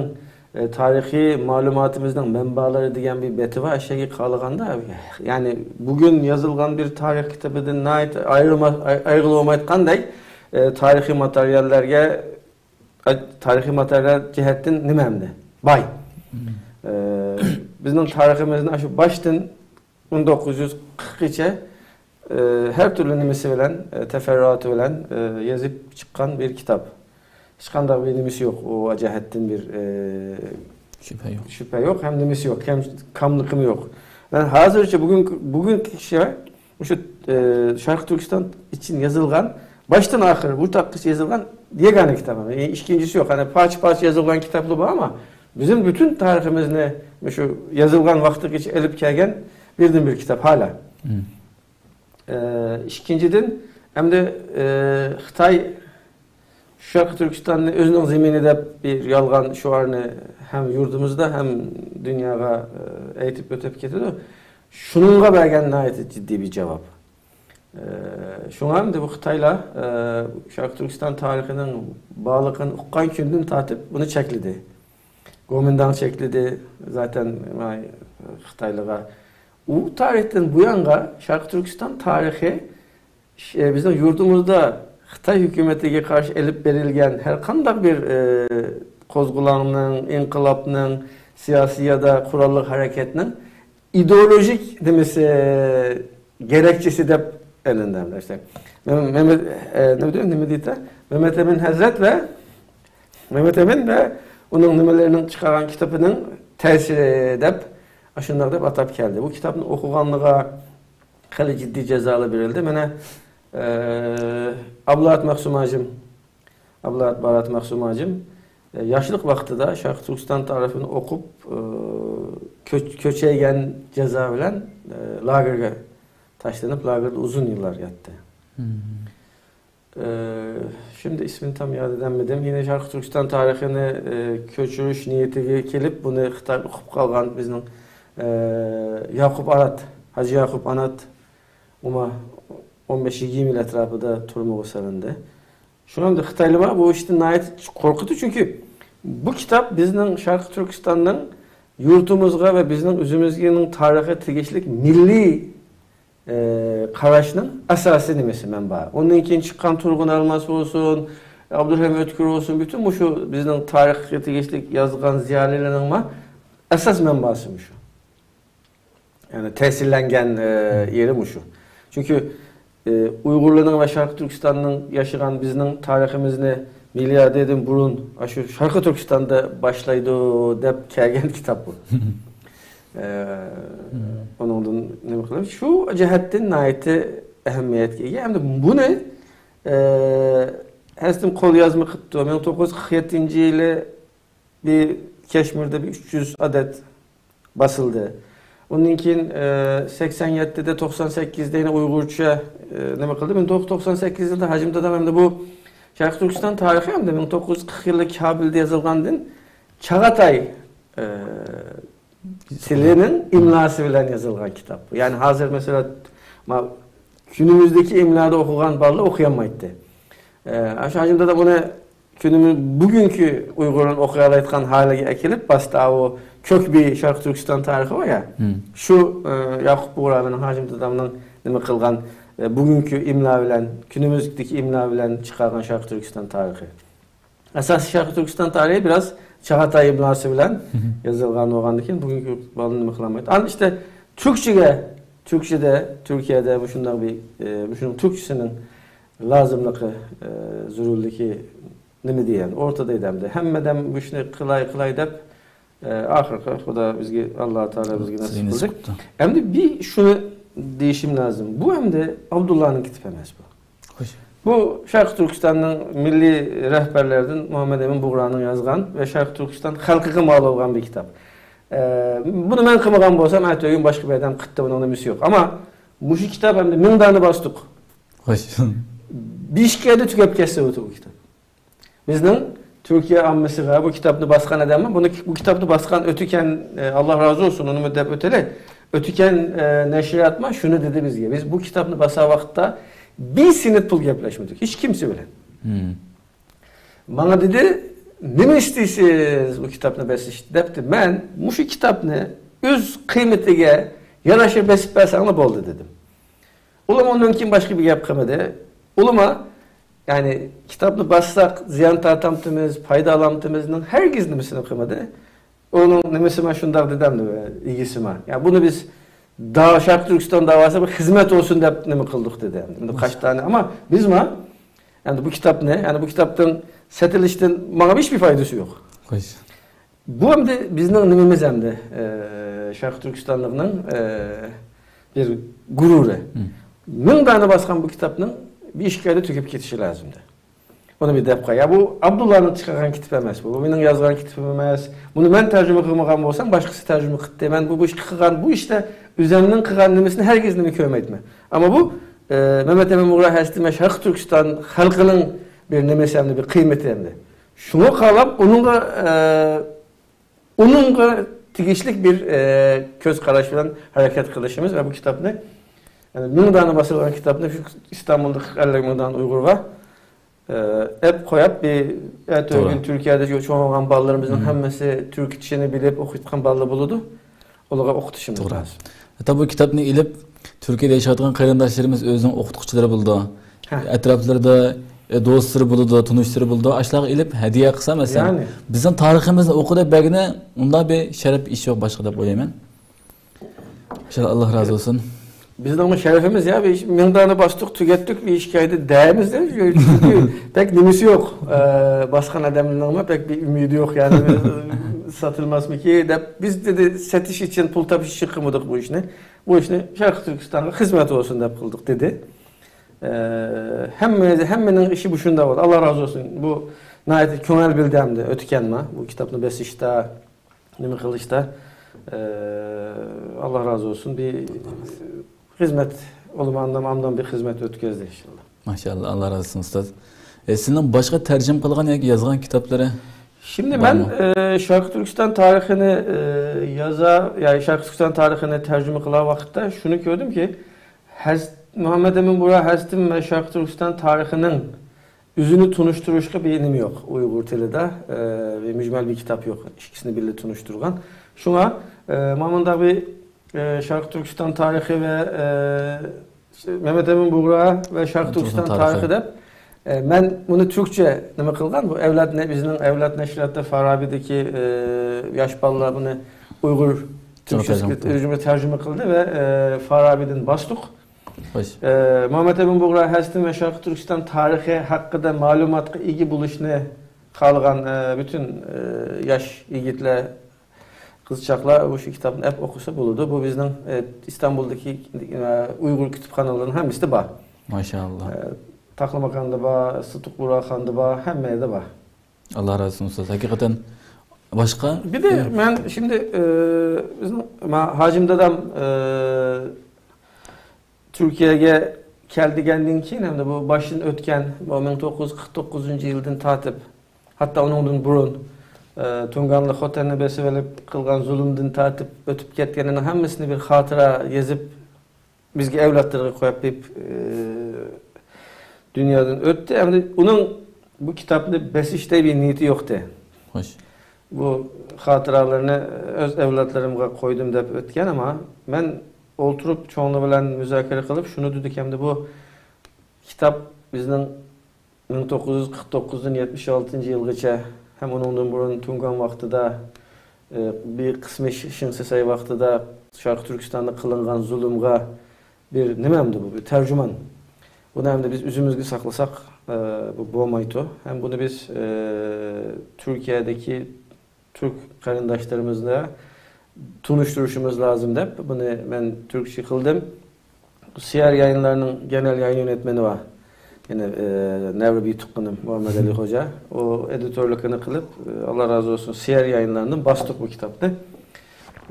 ئە، تارىخىي مەلۇماتىمىزنىڭ مەنبەلىرى دېگەن بىر بېتى بار، ئەشەگە قالغاندا، يەنى بۈگۈن يېزىلغان بىر تارىخ كىتابىدىن ناھايىتى ئايرىلما-، ئاي-، ئايرىلىۋالمايدىغاندەك، ئە، تارىخىي ماتېرىياللارغا، ئە، تارىخىي ماتېرىيال جەھەتتىن نېمە ئەمدى؟ باي. مم. ئە، بىزنىڭ تارىخىمىزنى شۇ باشتىن ئون توققۇز يۈز قىرىققىچە، ئە، ھەر تۈرلۈ نېمىسى بىلەن، ئە، تەپەررۇئاتى بىلەن، ئە، يېزىپ چىققان بىر كىتاب. ھېچقانداق بىر نېمىسى يوق، ئۇ جەھەتتىن بىر، ئە، شۈبھە يوق. شۈبھە يوق، ھەم نېمىسى يوق، ھەم كاملىقىمۇ يوق. مەن ھازىرچە بۈگۈنكى، بۈگۈنكى كىشى مۇشۇ، ئە، شەرقىي تۈركىستان ئۈچۈن يېزىلغان، باشتىن ئاخىر بۇ تاققىچە يېزىلغان يېگانە كىتاب. يەنى ئىككىنچىسى يوق. يەنى پارچە-پارچە يېزىلغان كىتابلار بار، ئەمما بىزنىڭ پۈتۈن تارىخىمىزنى مۇشۇ يېزىلغان ۋاقىتقىچە ئېلىپ كەلگەن بىردىنبىر كىتاب ھالا. مم. ئە، ئىككىنچىدىن، ئەمدى، ئە، خىتاي شەرقىي تۈركىستاننى ئۆزىنىڭ زېمىنى دەپ بىر يالغان شوئارنى ھەم يۇرتىمىزدا، ھەم دۇنياغا، ئە، ئېيتىپ ئۆتۈپ كېتىدۇ. شۇنىڭغا بەرگەن ناھايىتى جىددىي بىر جاۋاب. ئە، شۇڭا ئەمدى بۇ خىتايلار، ئە، شەرقىي تۈركىستان تارىخىنىڭ بارلىقىنى ئۇققان كۈندىن تارتىپ بۇنى چەكلىدى. گومىنداڭ چەكلىدى، زاتەن، ماي، خىتايلىغا. ئۇ تارىختىن بۇيانغا شەرقىي تۈركىستان تارىخى، ئە، بىزنىڭ يۇرتىمىزدا خىتاي ھۆكۈمىتىگە قارشى ئېلىپ بېرىلگەن ھەر قانداق بىر، ئە، قوزغىلاڭنىڭ، ئىنقىلابنىڭ، سىياسىي يا دا قوراللىق ھەرىكەتنىڭ ئىدېئولوگىك نېمىسى، گېرەكچىسى دەپ ئېلىندى ئەمدى ئىشتە. مەم-، مەمەت، ئە، نېمە دېيىم، نېمە دەيتتى؟ مەمەت ئەمىن ھەزرەت ۋە مەمەت ئەمىن ۋە ئۇنىڭ نېمىلىرىنىڭ چىقارغان كىتابىنىڭ تەسىرى دەپ، ئاشۇنداق دەپ ئاتاپ كەلدى. بۇ كىتابنى ئوقۇغانلىقىغا خېلى جىددىي جازالار بېرىلدى. مانا، ئە، ئابلات مەخسۇم ھاجىم، ئابلات بارات مەخسۇم ھاجىم، ئە، ياشلىق ۋاقتىدا شەرقىي تۈركىستان تارىخىنى ئوقۇپ، ئە، كۆچ-، كۆچەيگەن جازا بىلەن، ئە، لاگېرغا تاشلىنىپ، لاگېردا ئۇزۇن يىللار ياتتى. مم. ئە، شىمدى ئىسمىنى تام ياد ئېدەلمىدىم. يەنە شەرقىي تۈركىستان تارىخىنى، ئە، كۆچۈرۈش نىيىتىگە كېلىپ، بۇنى خىتاي ئوقۇپ قالغان بىزنىڭ، ئە، ياقۇپ ئانات، ھاجى ياقۇپ ئانات، ئۇما ئون بەش يىگىرمە يىل ئەتراپىدا تۈرمىگە سېلىندى. شۇڭا ئەمدى خىتايلار بۇ ئىشتىن ناھايىتى قورقىدۇ، چۈنكى بۇ كىتاب بىزنىڭ شەرقىي تۈركىستاننىڭ يۇرتىمىزغا ۋە بىزنىڭ ئۆزىمىزنىڭ تارىخىغا تېگىشلىك مىللىي، ئە، قاراشنىڭ ئاساسىي نېمىسى، مەنبەسى. ئۇنىڭ كېيىن چىققان تۇرغۇن ئەلماس بولسۇن، ئابدۇرېھىم ئۆتكۈر بولسۇن، پۈتۈن مۇشۇ بىزنىڭ تارىخقا تېگىشلىك يازغان زىيالىيلىرىنىڭمۇ ئاساس مەنبەسى مۇشۇ. يەنى تەسىرلەنگەن، ئە، يېرى مۇشۇ. چۈنكى، ئە، ئۇيغۇرلارنىڭ ۋە شەرقىي تۈركىستاننىڭ ياشىغان بىزنىڭ تارىخىمىزنى مىلادىيەدىن بۇرۇن ئاشۇ شەرقىي تۈركىستاندا باشلايدۇ دەپ كەلگەن كىتاب بۇ. ئە، ئۇنىڭدىن نېمە قىلىپ، شۇ جەھەتتىن ناھايىتى ئەھمىيەتكە ئىگە. ئەمدى بۇنى، ئە، ھەزرىتىم قوليازما قىپتۇ. مىڭ توققۇز يۈز قىرىق يەتتىنچى يىلى بىر كەشمىردە بىر ئۈچ يۈز ئادەت باسىلدى. ئۇندىن كېيىن، ئە، سەكسەن يەتتىدە، توقسان سەككىزدە يەنە ئۇيغۇرچە، ئە، نېمە قىلدى. مىڭ توققۇز يۈز توقسان سەككىز يىلدا ھاجىم دادام ئەمدى بۇ شەرقىي تۈركىستان تارىخى ئەمدى مىڭ توققۇز يۈز قىرىق يىللىق كابۇلدا يېزىلغاندىن چاغاتاي، ئە، تىلىنىڭ ئىملاسى بىلەن يېزىلغان كىتاب. يەنى ھازىر، مەسىلەن، ما-، كۈنىمىزدىكى ئىملادا ئوقۇغان بالىلار ئوقۇيالمايتتى. ئە، ئاشۇ ھاجىم دادا بۇنى كۈنىمىز، بۈگۈنكى ئۇيغۇرلارنىڭ ئوقۇيالايدىغان ھالىگە ئەكېلىپ، باستا ئۇ كۆك بىر شەرقىي تۈركىستان تارىخى بار يا. مم. شۇ، ئە، ياقۇپ بۇغرا بىلەن ھاجىم دادامنىڭ نېمە قىلغان، ئە، بۈگۈنكى ئىملا بىلەن، كۈنىمىزدىكى ئىملا بىلەن چىقارغان شەرقىي تۈركىستان تارىخى. ئاساسىي شەرقىي تۈركىستان تارىخى بىراز چاغاتاي ئىملاسى بىلەن يېزىلغان بولغاندىكىن، بۈگۈنكى بالىنى نېمە قىلالمايدۇ. ئاندىن ئىشتە تۈركچىگە، تۈركچىدە، تۈركىيەدە مۇشۇنداق بىر، ئە، مۇشۇنىڭ تۈركچىسىنىڭ لازىملىقى، ئە، زۆرۈرلۈكى نېمە دېگەن؟ ئورتىدا ئىدى ئەمدى. ھەممە ئادەم بۇ ئىشنى قىلاي، قىلاي دەپ، ئە، ئاخىرقى خۇدا بىزگە، ئاللا تائالا بىزگە نېسىپ قىلدى. ئەمدى بىر شۇنى دېيىشىم لازىم. بۇ ئەمدى ئابدۇللانىڭ كىتابى ئەمەس بۇ. خوش. بۇ شەرقىي تۈركىستاننىڭ مىللىي رەھبەرلىرىدىن مۇھەممەد ئەمىن بۇغرانىڭ يازغان ۋە شەرقىي تۈركىستان خەلقىگە مال بولغان بىر كىتاب. ئە، بۇنى مەن قىلمىغان بولسام، ئەتە بۈگۈن باشقا بىر ئادەم قىلىپتۇ، بۇنىڭ نېمىسى يوق. ئەمما مۇشۇ كىتاب ئەمدى مىڭ دانە باستۇق. خوش. بىر ئىككى ئايدا تۈگەپ كەتسە بۇ كىتاب. بىزنىڭ تۈركىيە ئاممىسىغا بۇ كىتابنى باسقان ئادەممۇ، بۇنى، بۇ كىتابنى باسقان ئۆتۈكەن، ئە، ئاللا رازى بولسۇن، ئۇنىمۇ دەپ ئۆتەيلى. ئۆتۈكەن، ئە، نەشرىياتمۇ شۇنى دېدى بىزگە. بىز بۇ كىتابنى باسا ۋاقىتتا بىر سېنت پۇل گەپلەشمىدۇق ھېچ كىمسى بىلەن. ماڭا دېدى، نېمە ئىستەيسىز بۇ كىتابنى بېسىش دەپتۇ. مەن مۇشۇ كىتابنى ئۆز قىممىتىگە ياراشا بېسىپ بەرسەڭلار بولدى دېدىم. ئۇلىمۇ ئۇنىڭدىن كېيىن باشقا بىر گەپ قىلمىدى. ئۇلىمۇ، يەنى، كىتابنى باسساق زىيان تارتامتىمىز، پايدا ئالامتىمىز، ھەرگىز نېمىسىنى قىلمىدى. ئۇنىڭ نېمىسى مەن شۇنداق دېدىم، ئىگىسىمۇ. يا بۇنى بىز دا-، شەرقىي تۈركىستان داۋاسىغا بىر خىزمەت بولسۇن دەپ نېمە قىلدۇق دېدى. ئەمدى قاچتانى. ئەمما بىزمۇ، ئەمدى بۇ كىتابنى، يەنى بۇ كىتابنىڭ سېتىلىشىدىن ماڭا ھېچبىر پايدىسى يوق. خوش. بۇ ئەمدى بىزنىڭ نېمىمىز ئەمدى، ئە، شەرقىي تۈركىستانلىقنىڭ، ئە، بىر غۇرۇرى. مىڭ دانە باسقان بۇ كىتابنىڭ بىر ئىككى ئايدا تۈگەپ كېتىشى لازىمدى. ئۇنى بىر دەپ قوياي. يا بۇ ئابدۇللانىڭ چىقارغان كىتابى ئەمەس بۇ. بۇ مېنىڭ يازغان كىتابىم ئەمەس. بۇنى مەن تەرجىمە قىلمىغان بولسام، باشقىسى تەرجىمە قىلىپتۇ. مەن بۇ، بۇ ئىشقا قىلغان، بۇ ئىشتا ئۆزەمنىڭ قىلغان نېمىسىنى ھەرگىز نېمە كۆرمەيتتىم. ئەمما بۇ، ئە، مەمەت ئەمىن بۇغرا ھەسىتى ۋە شەرقىي تۈركىستان خەلقىنىڭ بىر نېمىسى ئەمدى، بىر قىممىتى ئەمدى. شۇڭا قاراپ ئۇنىڭغا، ئە، ئۇنىڭغا تېگىشلىك بىر، ئە، كۆز قاراش بىلەن ھەرىكەت قىلىشىمىز ۋە بۇ كىتابنى، يەنى مىڭ دانە باسىلغان كىتابنى شۇ ئىستانبۇلدىكى ئەللىك مىڭ دانە ئۇيغۇرغا، ئە، ئەپ قويۇپ، بىر ئەتە توغرا. ئۆگۈن تۈركىيەدە چوڭ بولغان بالىلىرىمىزنىڭ ھەممىسى تۈركچىنى بىلىپ ئوقۇيدىغان بالىلار بولىدۇ. ئۇلارغا ئوقۇتۇشىمىز توغرا. لازىم. ھەتتا بۇ كىتابنى ئېلىپ، تۈركىيەدە ياشايدىغان قېرىنداشلىرىمىز ئۆزىنىڭ ئوقۇتقۇچىلىرى بولىدۇ. ھە. ئەتراپلىرىدا، ئە، دوستلىرى بولىدۇ، تونۇشلىرى بولىدۇ. ئاشۇلارغا ئېلىپ ھەدىيە قىلسا، مەسىلەن، يەنى. بىزنىڭ تارىخىمىزنى ئوقۇ دەپ بەرگىنى ئۇنداق بىر شەرەپ ئىش يوق باشقا دەپ ئويلايمەن. ئىنشاللا، ئاللا رازى بولسۇن. بىزنىڭمۇ شەرىپىمىز يا، بىز مىڭ دانە باستۇق، تۈگەتتۇق، بىر ئىككى ئايدا دەيمىز-دە، چۈنكى بەك نېمىسى يوق. ئە، باسقان ئادەمنىڭمۇ بەك بىر ئۈمىدى يوق، يەنى بىز ساتىلماسمىكى دەپ، بىز دېدى، سېتىش ئۈچۈن، پۇل تاپىش ئۈچۈن قىلمىدۇق بۇ ئىشنى. بۇ ئىشنى شەرقىي تۈركىستانغا خىزمەت بولسۇن دەپ قىلدۇق، دېدى. ئە، ھەممە، ھەممىنىڭ ئىشى بۇ شۇنداق بولدى. ئاللا رازى بولسۇن. بۇ ناھايىتى كۆڭۈل بىلدى ئەمدى ئۆتكەنمۇ بۇ كىتابنى بېسىشتا، نېمە قىلىشتا، ئە، ئاللا رازى بولسۇن. بىر خىزمەت، ئۇلىماندىن، ئاندىن بىر خىزمەت ئۆتكۈزدى ئىنشاللا. ماشائاللا، ئاللا رازى بولسۇن ئۇستاز. ئە، سىزنىڭ باشقا تەرجىمە قىلغان ياكى يازغان كىتابلىرى؟ شىمدى مەن، بارمۇ؟ ئە، شەرقىي تۈركىستان تارىخىنى، ئە، يازا، يا شەرقىي تۈركىستان تارىخىنى تەرجىمە قىلغان ۋاقىتتا شۇنى كۆردۈمكى، ھەز-، مۇھەممەد ئەمىن بۇغرا ھەزىتىم ۋە شەرقىي تۈركىستان تارىخىنىڭ ئۆزىنى تونۇشتۇرۇشقا بىر نېمە يوق ئۇيغۇر تىلىدا، ئە، بىر مۈجمەل بىر كىتاب يوق، ئىككىسىنى بىللە تونۇشتۇرغان. شۇڭا، ئە، مانا مۇنداق بىر، ئە، شەرقىي تۈركىستان تارىخى ۋە، ئە، مەمەت ئەمىن بۇغرا ۋە شەرقىي تۈركىستان تارىخى دەپ، ئە، مەن بۇنى تۈركچە نېمە قىلغان، بۇ ئەۋلاد نە-، بىزنىڭ ئەۋلاد نەشرىياتتا فارابىدىكى، ئە، ياش بالىلار بۇنى ئۇيغۇر تۈركچىسىگە تەرجىمە قىلدى ۋە، ئە، فارابىدىن باستۇق. خوش. ئە، مۇھەممەد ئەمىن بۇغرا ھەزىتىم ۋە شەرقىي تۈركىستان تارىخى ھەققىدە مەلۇماتقا ئىگە بولۇشنى خالىغان، ئە، پۈتۈن، ئە، ياش يىگىتلەر، قىزچاقلار مۇشۇ كىتابنى ئەپ ئوقۇسا بولىدۇ. بۇ بىزنىڭ، ئە، ئىستانبۇلدىكى، ئە، ئۇيغۇر كۇتۇپخانىلىرىنىڭ ھەممىسىدە بار. ماشائاللا. ئە، تاقلىماكاندا بار، سىدىق بۇغراخاندا بار، ھەممە يەردە بار. ئاللا رازى بولسۇن ئۇستاز. ھەقىقەتەن باشقا؟ بىر دە مەن شىمدى، ئە، بىزنىڭ، ما-، ھاجىم دادام، ئە، تۈركىيەگە كەل دېگەندىن كېيىن، ھەمدە بۇ باشتىن ئۆتكەن، بۇ مىڭ توققۇز يۈز قىرىق توققۇزىنچى يىلدىن تارتىپ، ھەتتا ئۇنىڭدىن بۇرۇن، ئە، تۇڭگانلىق خوتەننى بېسىۋېلىپ قىلغان زۇلۇمدىن تارتىپ ئۆتۈپ كەتكەننىڭ ھەممىسىنى بىر خاتىرە يېزىپ، بىزگە ئەۋلادلىرىغا قويۇپ بېرىپ، ئى، دۇنيادىن ئۆتتى. ئەمدى ئۇنىڭ بۇ كىتابنى بېسىشتەك بىر نىيىتى يوقتى. خوش. بۇ خاتىرىلەرنى ئۆز ئەۋلادلىرىمغا قويدۇم دەپ ئۆتكەن، ئەمما مەن ئولتۇرۇپ چوڭلار بىلەن مۇزاكىرە قىلىپ شۇنى دېدۇق، ئەمدى بۇ كىتاب بىزنىڭ مىڭ توققۇز يۈز قىرىق توققۇزدىن يەتمىش ئالتىنچى يىلغىچە ھەم ئۇنىڭدىن بۇرۇن تۇڭگان ۋاقتىدا، ئى، بىر قىسمى شى-، شىڭسىسەي ۋاقتىدا شەرقىي تۈركىستاندا قىلىنغان زۇلۇمغا بىر نېمە ئەمدى بۇ؟ بىر تەرجىمان. بۇنى ئەمدى بىز ئۆزىمىزگە ساقلىساق، ئى، بۇ بولمايدۇ. ھەم بۇنى بىز، ئى، تۈركىيەدىكى تۈرك قېرىنداشلىرىمىزغا تونۇشتۇرۇشىمىز لازىم دەپ، بۇنى مەن تۈركچە قىلدىم. سىيار يايىنلارنىڭ گېنېرال يايىن يۆنەتمىنى بار. يەنە، ئى، نەۋرىبى تۇغقىنىم مۇھەممەد ئەلى خوجا. ئۇ ئېدىتورلۇقىنى قىلىپ، ئى، ئاللا رازى بولسۇن، سىيار يايىنلاردىن باستۇق بۇ كىتابنى.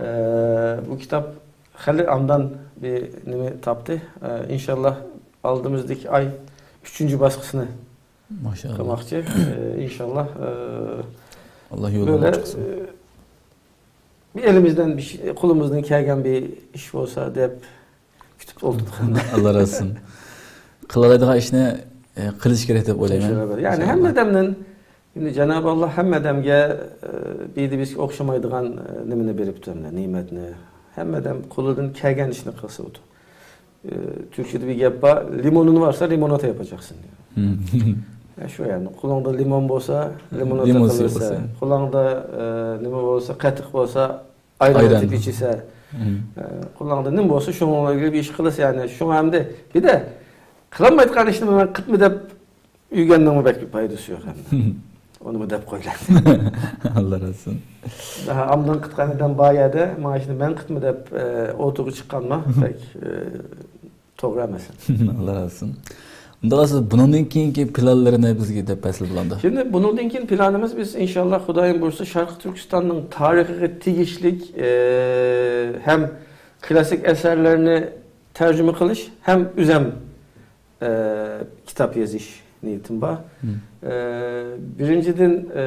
ئى، بۇ كىتاب خېلى ئاندان بىر نېمە تاپتى. ئى، ئىنشاللا ئالدىمىزدىكى ئاي ئۈچىنچى باسقۇچىنى ماشائاللا. قىلماقچى. ئى، ئىنشاللا، ئى، ئاللا يولىنى بۆلە، ئاچىق قىلسۇن. ئى، بىر ئېلىمىزدىن بىر شەي، قولىمىزدىن كەلگەن بىر ئىش بولسا دەپ كۈتۈپ ئولتۇردۇق. ئاللا رازى بولسۇن. قىلالايدىغان ئىشنى، ئى، قىلىش كېرەك دەپ ئويلايمەن. يەنى ئىنشاللا. ھەممە ئادەمدىن، ئەمدى جانابى ئاللا ھەممە ئادەمگە، ئى، بىر بىزگە ئوخشىمايدىغان، ئى، نېمىنى بېرىپتۇ، نېمەتنى. ھەممە ئادەم قولىدىن كەلگەن ئىشنى قىلسا بولىدۇ. ئى، تۈركچىدە بىر گەپ بار، لىمونۇڭ بارسا لىموناد ياپاجاقسەن دەيدۇ. يا شۇ يەنى، قولۇڭدا لىمون بولسا، لىموناد قىلىسەن. قولۇڭدا، ئى، نېمە بولسا، قېتىق بولسا، ئايران ئېتىپ ئىچىسەن. ئى، قولۇڭدا نېمە بولسا، شۇنىڭغا ئىلگىرى بىر ئىش قىلىسەن، يەنى. شۇڭا ئەمدى بىر دە قىلالمايدىغان ئىشنى مەن قىلما دەپ يۈرگەننىڭمۇ بەك پايدىسى يوق ئەمدى. ئۇنىمۇ دەپ قويلاي. ئاللا رازى بولسۇن. ئاندىن قىتقان ئادەم بار يەردە، مانا شۇنى مەن قىتما دەپ، ئى، ئوتتۇرىغا چىققانما، بەك، ئى، توغرا ئەمەس. ئاللا رازى بولسۇن. ئۇنداق بولسا، بۇنىڭدىن كېيىنكى پىلانلىرىنى بىزگە دەپ بەرسىلە بولامدۇ؟ شۇنداق، بۇنىڭدىن كېيىن پىلانىمىز، بىز ئىنشاللا خۇدايىم بۇيرۇسا شەرقىي تۈركىستاننىڭ تارىخىغا تېگىشلىك، ئى، ھەم كلاسسىك ئەسەرلەرنى تەرجىمە قىلىش، ھەم ئۆزەم ئى، كىتاب يېزىش نىيىتىم بار. ئى، بىرىنچىدىن، ئى،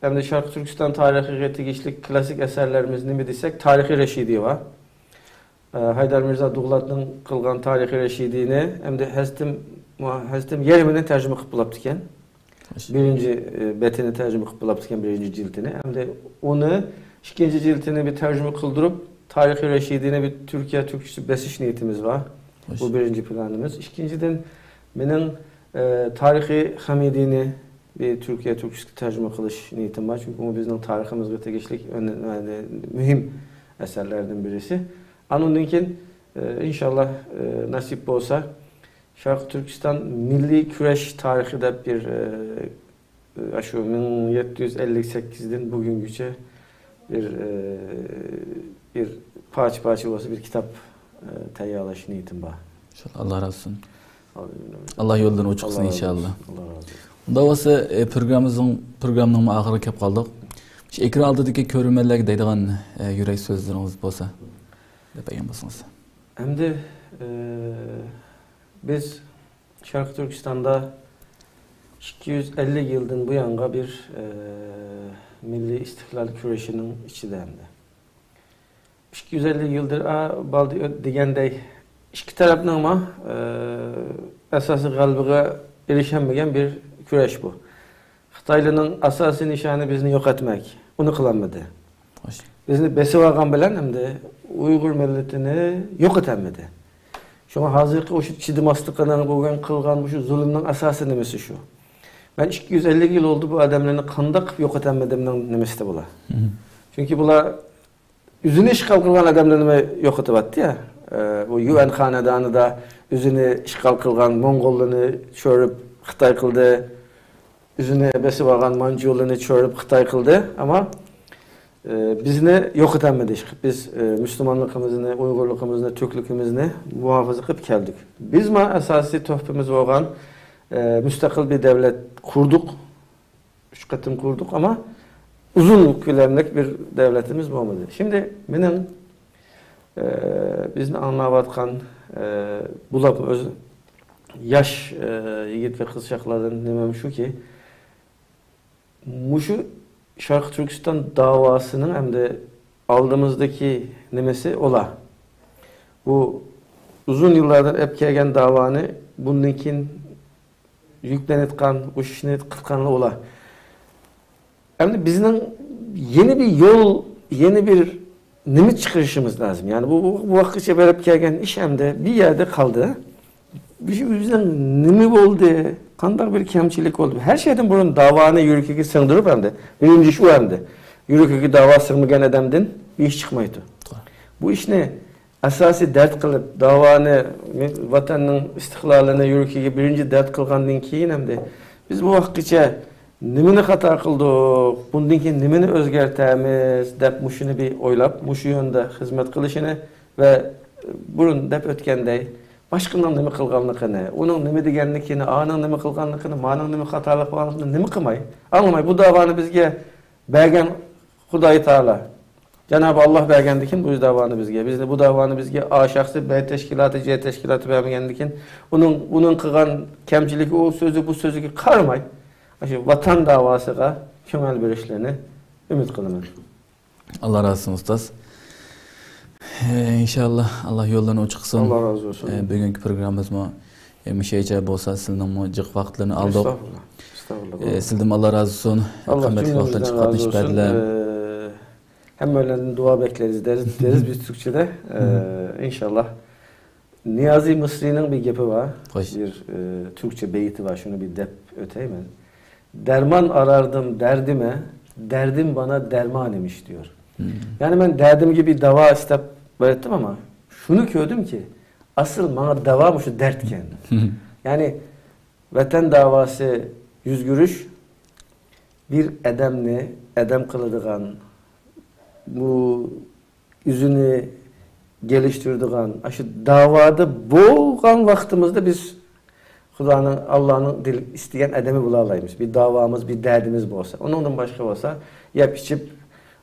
ئەمدى شەرقىي تۈركىستان تارىخىغا تېگىشلىك كلاسسىك ئەسەرلىرىمىز نېمە دېسەك، تارىخى رەشىدىي بار. ئى، ھەيدەر مىرزا دوغلاتنىڭ قىلغان تارىخى رەشىدىينى ئەمدى ھەزرىتىم، ھەزرىتىم يېرىمىنى تەرجىمە قىلىپ بولاپتىكەن. بىرىنچى، ئى، بېتىنى تەرجىمە قىلىپ بولاپتىكەن، بىرىنچى جىلدىنى. ئەمدى ئۇنى ئىككىنچى جىلدىنى بىر تەرجىمە قىلدۇرۇپ، تارىخى رەشىدىينى بىر تۈركىيە تۈركچىسى بېسىش نىيىتىمىز بار. بۇ بىرىنچى پىلانىمىز. ئىككىنچىدىن، مېنىڭ، ئى، تارىخى خەمىدىنى بىر تۈركىيە تۈركچىسىگە تەرجىمە قىلىش نىيىتىم بار. چۈنكى ئۇ بىزنىڭ تارىخىمىزغا تېگىشلىك ئۆن-، يەنى مۇھىم ئەسەرلەردىن بىرسى. ئاندىن كېيىن، ئى، ئىنشاللا، ئى، نەسىپ بولسا، شەرقىي تۈركىستان مىللىي كۈرەش تارىخى دەپ بىر، ئى، ئاشۇ مىڭ يەتتە يۈز ئەللىك سەككىزدىن بۈگۈنگىچە بىر، ئى، بىر پارچە-پارچە بولسا بىر كىتاب، ئى، تەييارلاش نىيىتىم بار. ئىنشاللا، ئاللا رازى بولسۇن. ئاللا يوللىرىنى ئوچۇق قىلسۇن، ئىنشاللا. ئاللا رازى بولسۇن. ئۇنداق بولسا، ئى، پروگراممىمىزنىڭ، پروگراممىنىڭمۇ ئاخىرىغا كەپ قالدۇق. شۇ ئېكران ئالدىدىكى كۆرۈرمەنلەرگە دەيدىغان، ئى، يۈرەك سۆزلىرىڭىز بولسا، دەپ بەرگەن بولسىڭىز. ئەمدى، ئى، بىز شەرقىي تۈركىستاندا ئىككى يۈز ئەللىك يىلدىن بۇيانغا بىر، ئى، مىللىي ئىستىقلال كۈرىشىنىڭ ئىچىدە ئەمدى. ئىككى يۈز ئەللىك يىلدىن، ئا، بالدى ئۆت دېگەندەي، ئىككى تەرەپنىڭمۇ، ئى، ئاساسىي غەلىبىگە ئېرىشەلمىگەن بىر كۈرەش بۇ. خىتايلارنىڭ ئاساسىي نىشانى بىزنى يوقاتماق. ئۇنى قىلالمىدى. بىزنى بېسىۋالغان بىلەن ئەمدى ئۇيغۇر مىللىتىنى يوقىتالمىدى. شۇڭا ھازىرقى ئۇشۇ چىدىماسلىقىنىڭ، بۈگۈن قىلغان مۇشۇ زۇلۇمنىڭ ئاساسىي نېمىسى شۇ. مەن ئىككى يۈز ئەللىك يىل بولدى بۇ ئادەملەرنى قانداق قىلىپ يوقىتالمىدىمنىڭ نېمىسىدە بۇلار. چۈنكى بۇلار ئۆزىنى ئىشغال قىلغان ئادەملەرنى يوقىتىۋەتتى يا. ئە، بۇ يۇ ئېن خانىدانىدا ئۆزىنى ئىشغال قىلغان موڭغۇللارنى چۆرۈپ خىتاي قىلدى. ئۆزىنى بېسىپ ئالغان مانجۇلارنى چۆرۈپ خىتاي قىلدى. ئەمما، ئە، بىزنى يوقىتالمىدى. بىز، ئە، مۇسۇلمانلىقىمىزنى، ئۇيغۇرلۇقىمىزنى، تۈركلۈكىمىزنى مۇھاپىزە قىلىپ كەلدۇق. بىزمۇ ئاساسىي تۆھپىمىز بولغان، ئە، مۇستەقىل بىر دۆلەت قۇردۇق. ئۈچ قېتىم قۇردۇق، ئەمما ئۇزۇن كۆلەملىك بىر دۆلىتىمىز بولمىدى. شۇنداق مېنىڭ، ئە، بىزنى ئاڭلاۋاتقان، ئە، بولۇپمۇ ئۆز ياش، ئە، يىگىت ۋە قىزچاقلاردىن نېمەم شۇكى، مۇشۇ شەرقىي تۈركىستان داۋاسىنىڭ ئەمدى ئالدىمىزدىكى نېمىسى ئۇلار. بۇ ئۇزۇن يىللاردىن ئەپ كەلگەن داۋانى بۇندىن كېيىن يۈكلىنىۋاتقان، ئۇ ئىشنى قىلىۋاتقانلار ئۇلار. ئەمدى بىزنىڭ يەنە بىر يول، يەنە بىر نېمە چىقىرىشىمىز لازىم. يەنى بۇ، بۇ، بۇ ۋاقىتقىچە بېرىپ كەلگەن ئىش ئەمدى بىر يەردە قالدى. بىز ئۆزىنىڭ نېمە بولدى؟ قانداق بىر كەمچىلىك بولدى؟ ھەر شەيدىن بۇرۇن داۋانى يۈرىكىگە سىڭدۈرۈپ ئەمدى. بىرىنچى ئىش ئۇ ئەمدى. يۈرىكىگە داۋا سىڭمىگەن ئادەمدىن بىر ئىش چىقمايدۇ. بۇ ئىشنى ئاساسىي دەرد قىلىپ، داۋانى، ۋەتەننىڭ ئىستىقلالىنى يۈرىكىگە بىرىنچى دەرد قىلغاندىن كېيىن ئەمدى بىز بۇ ۋاقىتقىچە نېمىنى خاتا قىلدۇق، بۇندىن كېيىن نېمىنى ئۆزگەرتەمىز دەپ مۇشۇنى بىر ئويلاپ، مۇشۇ يۆندە خىزمەت قىلىشىنى ۋە بۇرۇن دەپ ئۆتكەندەي، باشقىنىڭ نېمە قىلغانلىقىنى، ئۇنىڭ نېمە دېگەنلىكىنى، ئانىڭ نېمە قىلغانلىقىنى، مانىڭ نېمە خاتالىق قىلغانلىقىنى نېمە قىلماي، ئاڭلىماي، بۇ داۋانى بىزگە بەرگەن خۇداي تائالا، جانابى ئاللا بەرگەندىكىن بۇ داۋانى بىزگە، بىزنى بۇ داۋانى بىزگە ئا شەخسى، بە تەشكىلاتى، جە تەشكىلاتى بەرمىگەندىكىن، ئۇنىڭ، ئۇنىڭ قىلغان كەمچىلىكى، ئۇ سۆزى، بۇ سۆزىگە قارىماي، ئاشۇ ۋەتەن داۋاسىغا كۆڭۈل بۆلۈشلىرىنى ئۈمىد قىلىمەن. ئاللا رازى بولسۇن ئۇستاز. ئىنشاللا ئاللا يوللىرىنى ئوچۇق قىلسۇن. ئاللا رازى بولسۇن. بۈگۈنكى پروگراممىمىزمۇ مۇشۇ يەرگىچە بولسا، سىزنىڭمۇ جىق ۋاقىتلىرىنى ئالدۇق. ئەستەغپۇرۇللا. ئەستەغپۇرۇللا. سىزدىنمۇ ئاللا رازى بولسۇن. ئاللا قىممەتلىك ۋاقىتلارنى جۈملىمىزدىن قاتنىشىپ رازى بولسۇن. بەردىلەر. ھەممەيلەندىن دۇئا بەكلەيمىز دەيمىز بىز تۈركچىدە. ئىنشاللا. نىيازى مىسرىنىڭ بىر گېپى بار. خوش. بىر ئە، تۈركچە بېيىتى بار، شۇنى بىر دەپ ئۆتەيمەن. دەرمان ئارارتىم دەردىمە، دەردىم بانا دەرمان ئىمىش دېيور. يەنى مەن دەردىمگە بىر داۋا ئىستەپ باراتتىم، ئەمما شۇنى كۆردۈمكى، ئاسىل ماڭا داۋا مۇشۇ دەردكەن. يەنى ۋەتەن داۋاسى يۈز كۆرۈش بىر ئادەمنى ئادەم قىلىدىغان، بۇ ئۆزىنى گېلىشتۈرىدىغان، ئاشۇ داۋادا بولغان ۋاقتىمىزدا بىز خۇدانىڭ، ئاللانىڭ دىل ئىستىگەن ئادىمى بولالايمىز. بىر داۋامىز، بىر دەردىمىز بولسا. ئۇنىڭدىن باشقا بولسا، يەپ ئىچىپ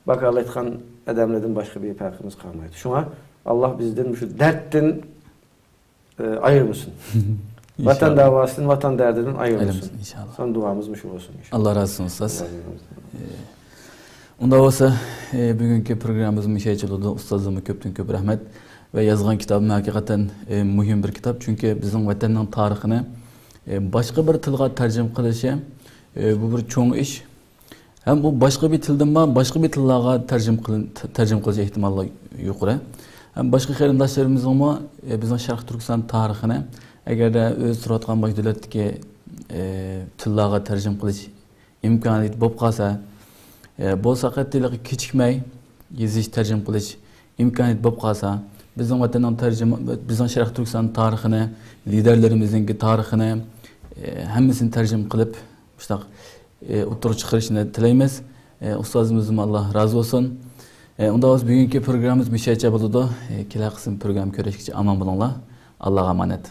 باقالايدىغان ئادەملەردىن باشقا بىر پەرقىمىز قالمايدۇ. شۇڭا ئاللا بىزدىن مۇشۇ دەردتىن ئايرىمىسۇن. ۋەتەن داۋاسىدىن، ۋەتەن دەردىدىن ئايرىمىسۇن. ئىنشاللا. سەن دۇئامىز مۇشۇ بولسۇن ئىنشاللا. ئاللا رازى بولسۇن ئۇستاز. ئۇنداق بولسا، بۈگۈنكى پروگراممىمىز مۇشۇ يەرگىچە بولىدۇ. ئۇستازىمغا كۆپتىن كۆپ رەھمەت ۋە يازغان كىتابىم ھەقىقەتەن مۇھىم بىر كىتاب. چۈنكى بىزنىڭ ۋەتەننىڭ تارىخىنى باشقا بىر تىلغا تەرجىمە قىلىشى، بۇ بىر چوڭ ئىش. ھەم بۇ باشقا بىر تىلدىنمۇ باشقا بىر تىللارغا تەرجىمە قىلىن-، تەرجىمە قىلىش ئېھتىمالى يۇقىرى. ھەم باشقا قېرىنداشلىرىمىزنىڭمۇ، ئە، بىزنىڭ شەرقىي تۈركىستان تارىخىنى، ئەگەردە ئۆزى تۇرۇۋاتقان مۇشۇ دۆلەتتىكى، ئە، تىللارغا تەرجىمە قىلىش ئىمكانىيىتى بولۇپ قالسا، ئە، بولسا قەتئىيلىقى كېچىكمەي يېزىش، تەرجىمە قىلىش ئىمكانىيىتى بولۇپ قالسا، بىزنىڭ ۋەتەننىڭ تەرجىمە، بىزنىڭ شەرقىي تۈركىستان تارىخىنى، لىدەرلىرىمىزنىڭكى تارىخىنى، ئە، ھەممىسىنى تەرجىمە قىلىپ، مۇشۇنداق، ئە، ئوتتۇرىغا چىقىرىشىنى تىلەيمىز. ئە، ئۇستازىمىزدىنمۇ ئاللا رازى بولسۇن. ئە، ئۇنداق بولسا بۈگۈنكى پروگراممىمىز مۇشۇ يەرگىچە بولىدۇ. ئە، كېلەر قىسىم پروگرامما كۆرۈشكىچە ئامان بولۇڭلار. ئاللاغا ئامانەت.